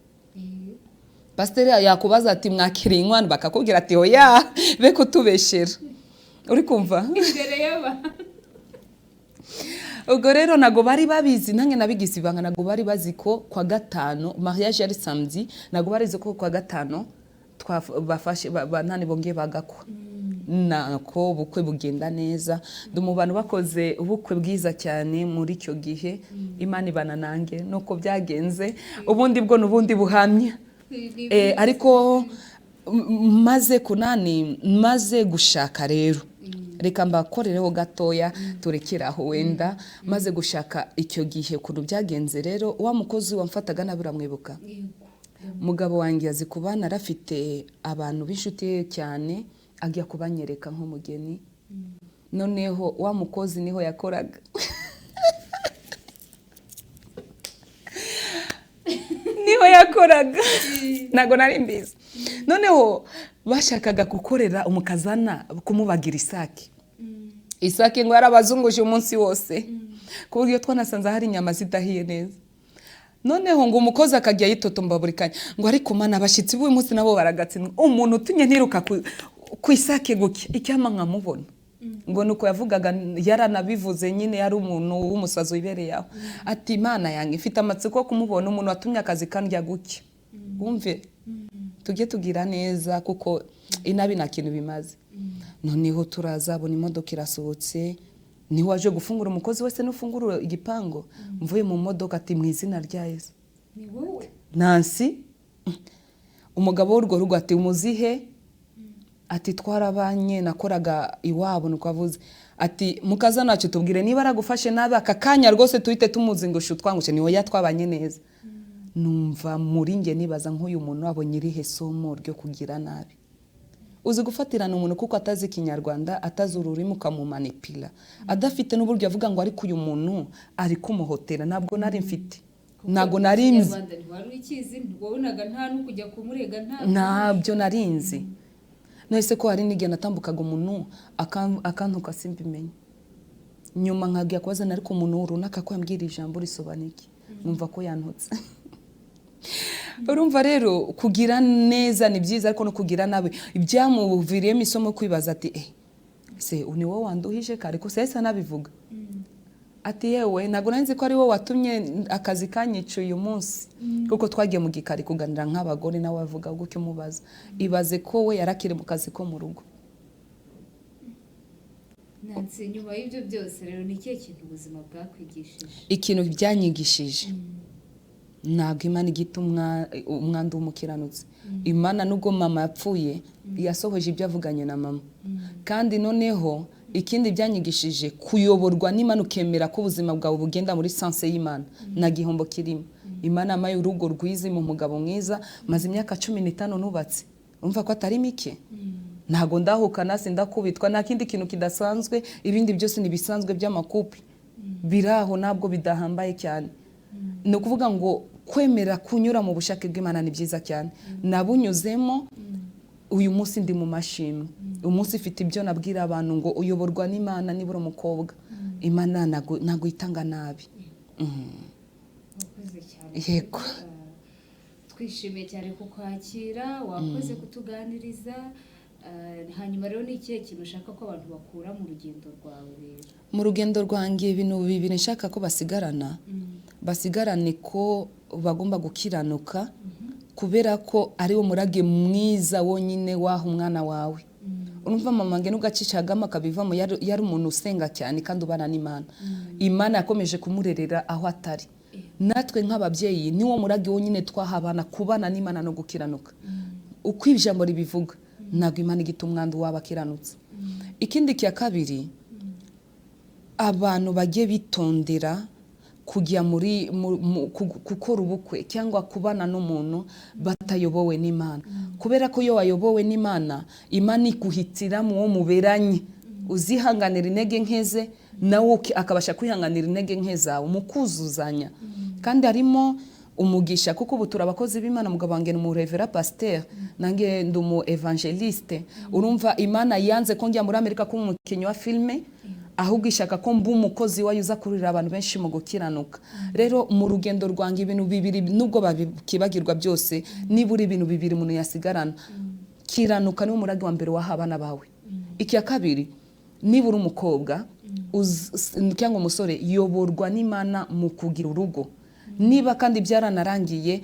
Speaker 1: Pasiteri yakubaza ati: "Mwakiriye inkwano?" Bakakubwira ati: "Oya, be kutubeshera." Uri kumva?
Speaker 3: Imbere y'abantu.
Speaker 1: Ubwo rero ntabwo bari babizi, nanjye nabigize ibanga. Ntabwo bari bazi ko kwa gatanu, mariage yari samedi, ntabwo bari bazi ko kwa gatanu bafashe nani bongeye bagakwa. Nako ubukwe bugenda neza. Ndi mu bantu bakoze ubukwe bwiza cyane muri icyo gihe. Imana ibana nanjye nuko byagenze. Ubundi bwo n'ubundi buhamya. Ariko maze kunani, maze gushaka rero, reka mbakorereho gatoya, turekere aho wenda. Maze gushaka icyo gihe, ukuntu byagenze rero, wa mukozi wamfataga nabi uramwibuka? Umugabo wanjye azi kuba narafite abantu b'inshuti ye cyane, ajya kubanyereka nk'umugeni. Noneho wa mukozi niho yakoraga, niho yakoraga, ntabwo nari mbizi. Noneho bashakaga gukorera umukazana, kumubagira isake. Isake ngo yarabazunguje umunsi wose, ku buryo twanasanze hari inyama zidahiye neza. Noneho ngo umukozi akajya yitotomba buri kanya ngo: "Ariko Mana, abashyitsi b'uyu munsi nabo baragatsindwa, umuntu utumye ntiruka ku isake gutya, icyampa nkamubona." Ngo nuko yavugaga, yaranabivuze nyine, yari umuntu w'umusazi wibereye aho, ati: "Imana yanjye, ifite amatsiko yo kumubona, umuntu watumye akazi kandya gutya." Wumve, tujye tugira neza kuko inabi nta kintu bimaze. Noneho turazabona imodoka irasohotse, niho waje gufungura, umukozi wese nufungura igipangu. Mvuye mu modoka ati: "Mu izina rya Yesu."
Speaker 3: Ni wowe?
Speaker 1: Nancy. Umugabo w'urwo rugo ati: "Umuzihe?" Ati: "Twarabanye, nakoraga iwabo." Nuko avuze ati: "Mukaza ntacyo, tubwire niba aragufashe nabi aka kanya rwose, tuhite tumuzingusha utwangushe." Ni oya, twabanye neza. Numva muri njye nibaza nk'uyu muntu wabonye irihe somo ryo kugira nabi? Uzi gufatirana umuntu kuko atazi Ikinyarwanda, atazi ururimi, ukamumanipira, adafite n'uburyo avuga ngo: "Ariko uyu muntu ari kumuhotera." Ntabwo nari mfite, ntabwo nari nzi.
Speaker 3: Ikinyarwanda ntiwari ukizi, wabonaga nta no kujya kumurega, nta
Speaker 1: Ntabyo nari nzi. Nahise ko hari n'igihe natambukaga, umuntu akantuka simbimenye. Nyuma nkabwira kubazana: "Ariko umuntu runaka ko yambwira ijambo risobanura iki?" Numva ko yantutse. Urumva rero, kugira neza ni byiza, ariko no kugira nabi byamuviriyemo isomo, kwibaza ati: "Eh, se ni wowe wanduhije kare?" Ko se yahise anabivuga ati: "Yewe, ntabwo nari nzi ko ari wowe watumye akazi kanyica uyu munsi." Kuko twagiye mu gikari kuganira nk'abagore, nawe avuga gutyo, umubaza. Ibaze ko we yarakiri mu kazi ko mu rugo.
Speaker 3: Nancy, nyuma y'ibyo byose rero, ni ikihe kintu ubuzima bwakwigishije?
Speaker 1: Ikintu byanyigishije, ntabwo Imana igita umwandu w'umukiranutsi. Imana, nubwo mama yapfuye, yasohoje ibyo avuganye na mama. Kandi noneho ikindi byanyigishije, kuyoborwa n'Imana, ukemera ko ubuzima bwawe bugenda muri sens y'Imana, nta gihombo kirimo. Imana yampaye urugo rwiza, mu mugabo mwiza. Maze imyaka 15 nubatse, urumva ko atari mike. Ntabwo ndahukana, sindakubitwa, nta kindi kintu kidasanzwe. Ibindi byose ni ibisanzwe by'ama couple biri aho, ntabwo bidahambaye cyane. Ni ukuvuga ngo kwemera kunyura mu bushake bw'Imana ni byiza cyane. Nabunyuzemo, uyu munsi ndi mu mashimwe. Uyu munsi mfite ibyo nabwira abantu ngo uyoborwa n'Imana nibura umukobwa, Imana ntabwo itanga nabi.
Speaker 3: Wakoze cyane.
Speaker 1: Yego.
Speaker 3: Twishimiye cyane kukwakira, wakoze kutuganiriza. Hanyuma rero, ni ikihe kintu ushaka ko abantu bakura mu rugendo rwawe rero?
Speaker 1: Mu rugendo rwanjye, ibintu bibiri nshaka ko basigarana. Basigarane ko bagomba gukiranuka, kubera ko ari wo murage mwiza wonyine waha umwana wawe. Urumva, mama wanjye nubwo acicagamo akabivamo, yari umuntu usenga cyane kandi ubana n'Imana. Imana yakomeje kumurerera aho atari. Natwe nk'ababyeyi, niwo murage wonyine twaha abana, kubana n'Imana no gukiranuka uko ijambo ribivuga. Ntabwo Imana igita umwandu waba akiranutse. Ikindi cya kabiri, abantu bajye bitondera kujya muri gukora ubukwe cyangwa kubana n'umuntu batayobowe n'Imana, kubera ko iyo wayobowe n'Imana, Imana iguhitiramo uwo muberanye, uzihanganira intege nke ze, nawe akabasha kwihanganira intege nke zawe, mukuzuzanya, kandi harimo umugisha. Kuko ubu turi abakozi b'Imana. Umugabo wanjye ni umu révérend pasteur, nanjye ndi umu évangéliste. Urumva, Imana yanze ko njya muri Amerika kuba umukinnyi wa filime. Ahubwo ishaka ko mba umukozi wayo uza kururira abantu benshi mu gukiranuka. Rero mu rugendo rwanjye, ibintu bibiri, nubwo babikibagirwa byose, nibura ibintu bibiri umuntu yasigarana: kiranuka niwo murage wa mbere waha abana bawe. Icya kabiri, niba uri umukobwa cyangwa umusore, yoborwa n'Imana mu kugira urugo. Niba kandi byaranarangiye,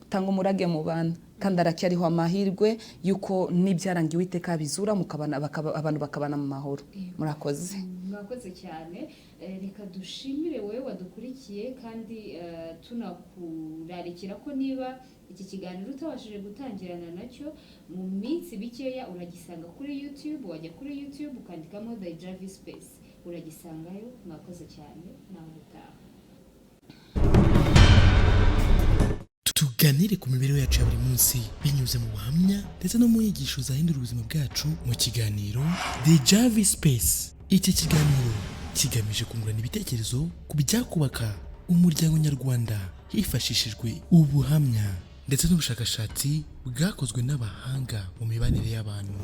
Speaker 1: tanga umurage mu bana, kandi aracyariho amahirwe y'uko n'ibyarangiye Uwiteka bizura, mukabana, abantu bakabana mu mahoro. Murakoze.
Speaker 3: Mwakoze cyane. Reka dushimire wowe wadukurikiye, kandi tunakurarikira ko niba iki kiganiro utabashije gutangirana nacyo, mu minsi mikeya uragisanga kuri YouTube. Wajya kuri YouTube ukandikamo The Javi Space, uragisangayo. Mwakoze cyane, nawe utaha.
Speaker 2: Tuganire ku mibereho yacu ya buri munsi binyuze mu buhamya ndetse no mu nyigisho zahindura ubuzima bwacu mu kiganiro The Javi Space. Iki kiganiro kigamije kungurana ibitekerezo ku byakubaka umuryango nyarwanda hifashishijwe ubuhamya ndetse n'ubushakashatsi bwakozwe n'abahanga mu mibanire y'abantu.